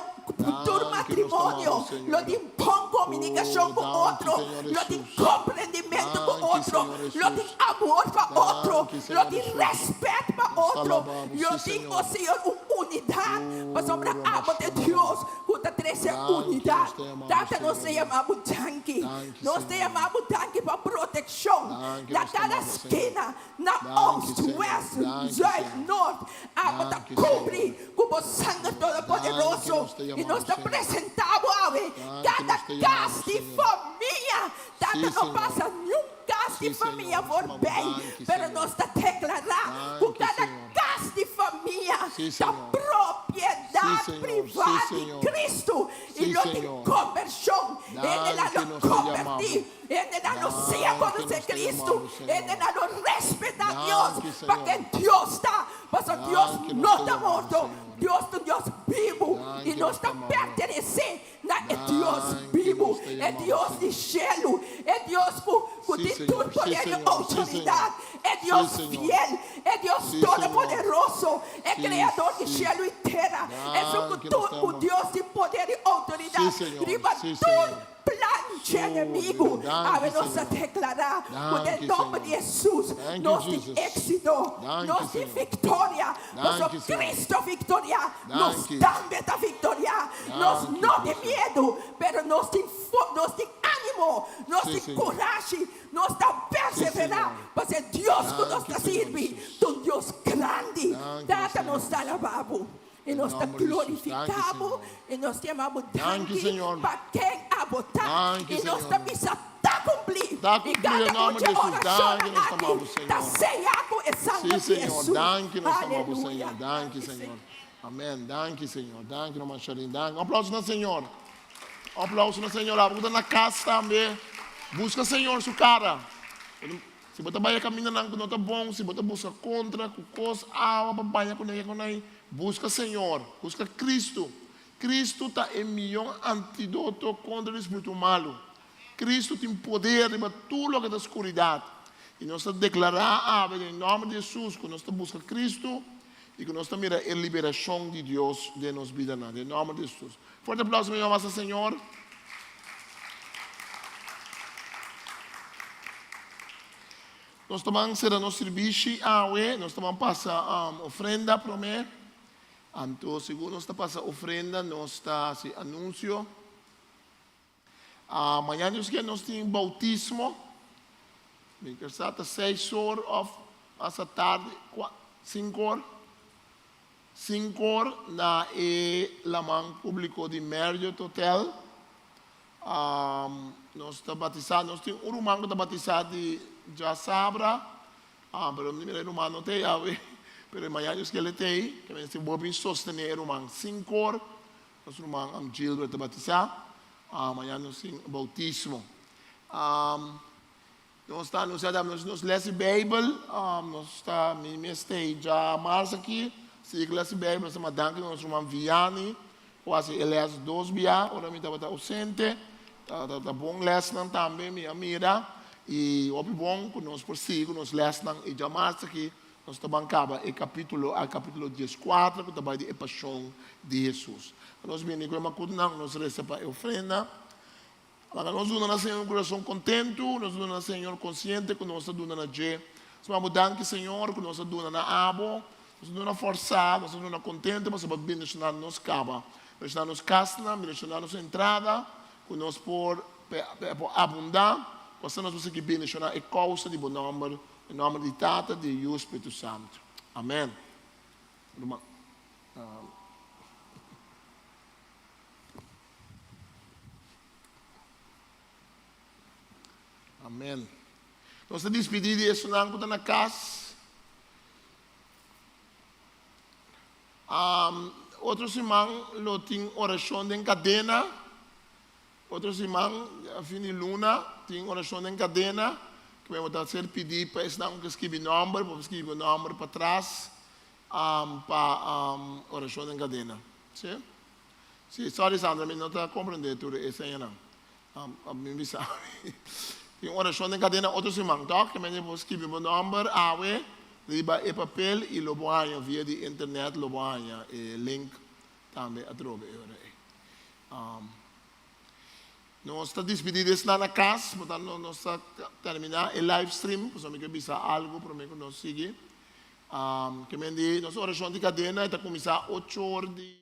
tur matrimonio lo tin bon komunikashon ku otro, lo tin komprendimentu ku otro, lo tin amor pa otro, lo tin rèspèt pa otro, lo tin, o Señor, un unidat, pasobra abo ta e Dios ku ta trese unidat. Tata, nos ta yama bo danki. Nos ta yama bo danki pa protekshon na kada skina. Na oost, west, zuid, noord, abo ta kubri ku bo sanger todopoderoso, i nos ta presentá bo awe kada kas di famia. Tata, no pasa niun kas di famia forbij, pero nos ta deklará ku kada kas di famia ta propiedat. Intimidat Sí, Señor. privá Sí, di Señor. Kristu i Sí, lo tin Señor. kombershon. Hendenan Danki lo nos ta kombertí, yamabo. hendenan lo siña Danki konosé nos ta Kristu, yamabo, Señor. hendenan lo respetá Dios Danki, pa Señor. ken Dios ta. Pasobra Dios Danki nos no ta ta yamabo, morto, Señor. Dios ta un Dios bibu Danki i nos nos ta ta amabo. pertenesé na e Dios Danki bibu, nos ta e yamabo, Dios di Señor. shelu, e Dios ku ku Sí, tin Señor. tur Sí, poder i Señor. Sí, outoridat, Señor. e Dios Sí, Señor. fiel, e Dios Sí, todopoderoso, e Sí, Kreador di sí. shelu i tera, esun ku Danki nos tur ta ku amabo. Dios tin poder i outoridat Sí, Señor. riba Sí, tur Señor. plan dje enemigu. Danki, Awe nos a Señor. deklará ku den Danki, nomber di Señor. Hesus Thank you, nos tin Jesus. éksito, Danki, nos tin Señor. viktoria, pasobra Danki, Señor. Cristo viktoriá, nos Danki. tambe ta viktoriá. Nos Danki, no tin Hesus. miedu, pero nos tin nos tin ánimo, nos Sí, tin Señor. kurashi, nos ta perseverá, Señor. pasobra Dios ku nos Danki, ta Señor sirbi Hesus. ta un Dios grandi. Danki, Tata, Señor. nos ta alabá bo i Den nos ta nòmber di Hesus. Danki, glorifiká bo Señor. i nos ta yama bo Danki, danki Señor. pa ken abo ta. Danki, I nos ta Señor. bisa ta kumplí. Ta I kumplí kada den nòmber un dje di Hesus. Danki, orashonnan nos ta aki amá bo, ta Señor. seyá ku e sanger Sí, di Señor. Hesus. Danki, nos ta amá bo, Aleluya. Señor. Danki, Danki, Señor. Señor. Amèn. Danki, Señor. Danki, ruman Sharlene. Danki. Un aplauso na Señor. Un aplauso na Señor. Abo ku ta na kas tambe, buska Señor su kara. Si bo ta bai e kamindanan ku no ta bon, si bo ta buska kontra ku kos awa pa baña ku nan, ku nan, buska Señor. Buska Cristo. Cristo ta e miyon antidoto kontra di spiritu malu. Cristo tin poder riba tur loke ta skuridat. I nos ta deklará awe den nòmber di Hesus ku nos ta buska Cristo i ku nos ta mira e liberashon di Dios den nos bidanan. Den nòmber di Hesus. Fuerte aplauso mi mama sa Señor. Nos ta ban sera nos sirbishi awe. Nos ta ban pasa ofrenda promé. Anto segun nos ta pasa ofrenda nos ta hasi anunsio. Mañana Dios kier nos tin bautismo. Mi ker sa ta seis or of hasta tardi, sinku or. Sinkor na e laman públiko di Marriott Hotel. Nos ta batisá, nos tin un ruman ku ta batisá di djasabra, pero mi mira e ruman no ta ei awe, pero e mañana Dios kier e ta ei, ke mester bo bin sostené e ruman. Sinkor nos ruman Gilbert ta batisá, mañana nos tin boutismo. Nos ta anuncia tambe nos nos les di Bijbel. Nos ta mi mes stay dja mars aki. Sigui ku les di Bijbel. Nos ta manda danki na nos ruman Vianney ku hasi e les dos bia ora mi tabata ausente. Ta ta bon lesnan tambe mi a mira y hopi bon ku nos por sigui ku nos lesnan y dja mars aki nos ta ban kaba e kapitulo a kapitulo dieskuater ku ta bai di e pashon di Hesus. Nos bini ku e makutunan nos resa pa e ofrenda. Laga nos duna na Señor un kurason kontentu, nos duna na Señor konsiente ku nos ta duna na dje. Nos manda bo danki, Señor, ku nos ta duna na abo, nos ta duna forsá, nos ta duna kontentu pasobra bo bendishoná nos kaba, bendishoná nos kasnan, bendishoná nos entrada, ku nos por por abundá, ku asina nos por sigui bendishoná e kousa di bo nòmber, den nòmber di Tata, di Yu, Spiritu Santu. Amèn. Ruman. Amen. Nos ta dispidí di esunnan ku ta na kas. Um, otro siman lo tin orashon den kadena. Otro siman, fin di luna, tin orashon den kadena. Ku bo ta ser pidí pa esnan ku ke skibi nòmber, bo por skibi bo nòmber patras, um, pa um, orashon den kadena. Sí? Sí, sorry Sandra, mi no ta comprende tur e señanan. Mi bisa tin oracion den cadena otro siman, toch? Ke mende bo skibi bo nomber awe riba e papel y lo bo haña via di internet lo bo haña e link tambe atrobe e ora ei. Nos ta dispidi di esnan na cas, por tanto nos ta termina e live stream, pasobra mi ke bisa algo prome cu nos sigui. Ke mende nos oracion di cadena e ta cuminsa ocho or di.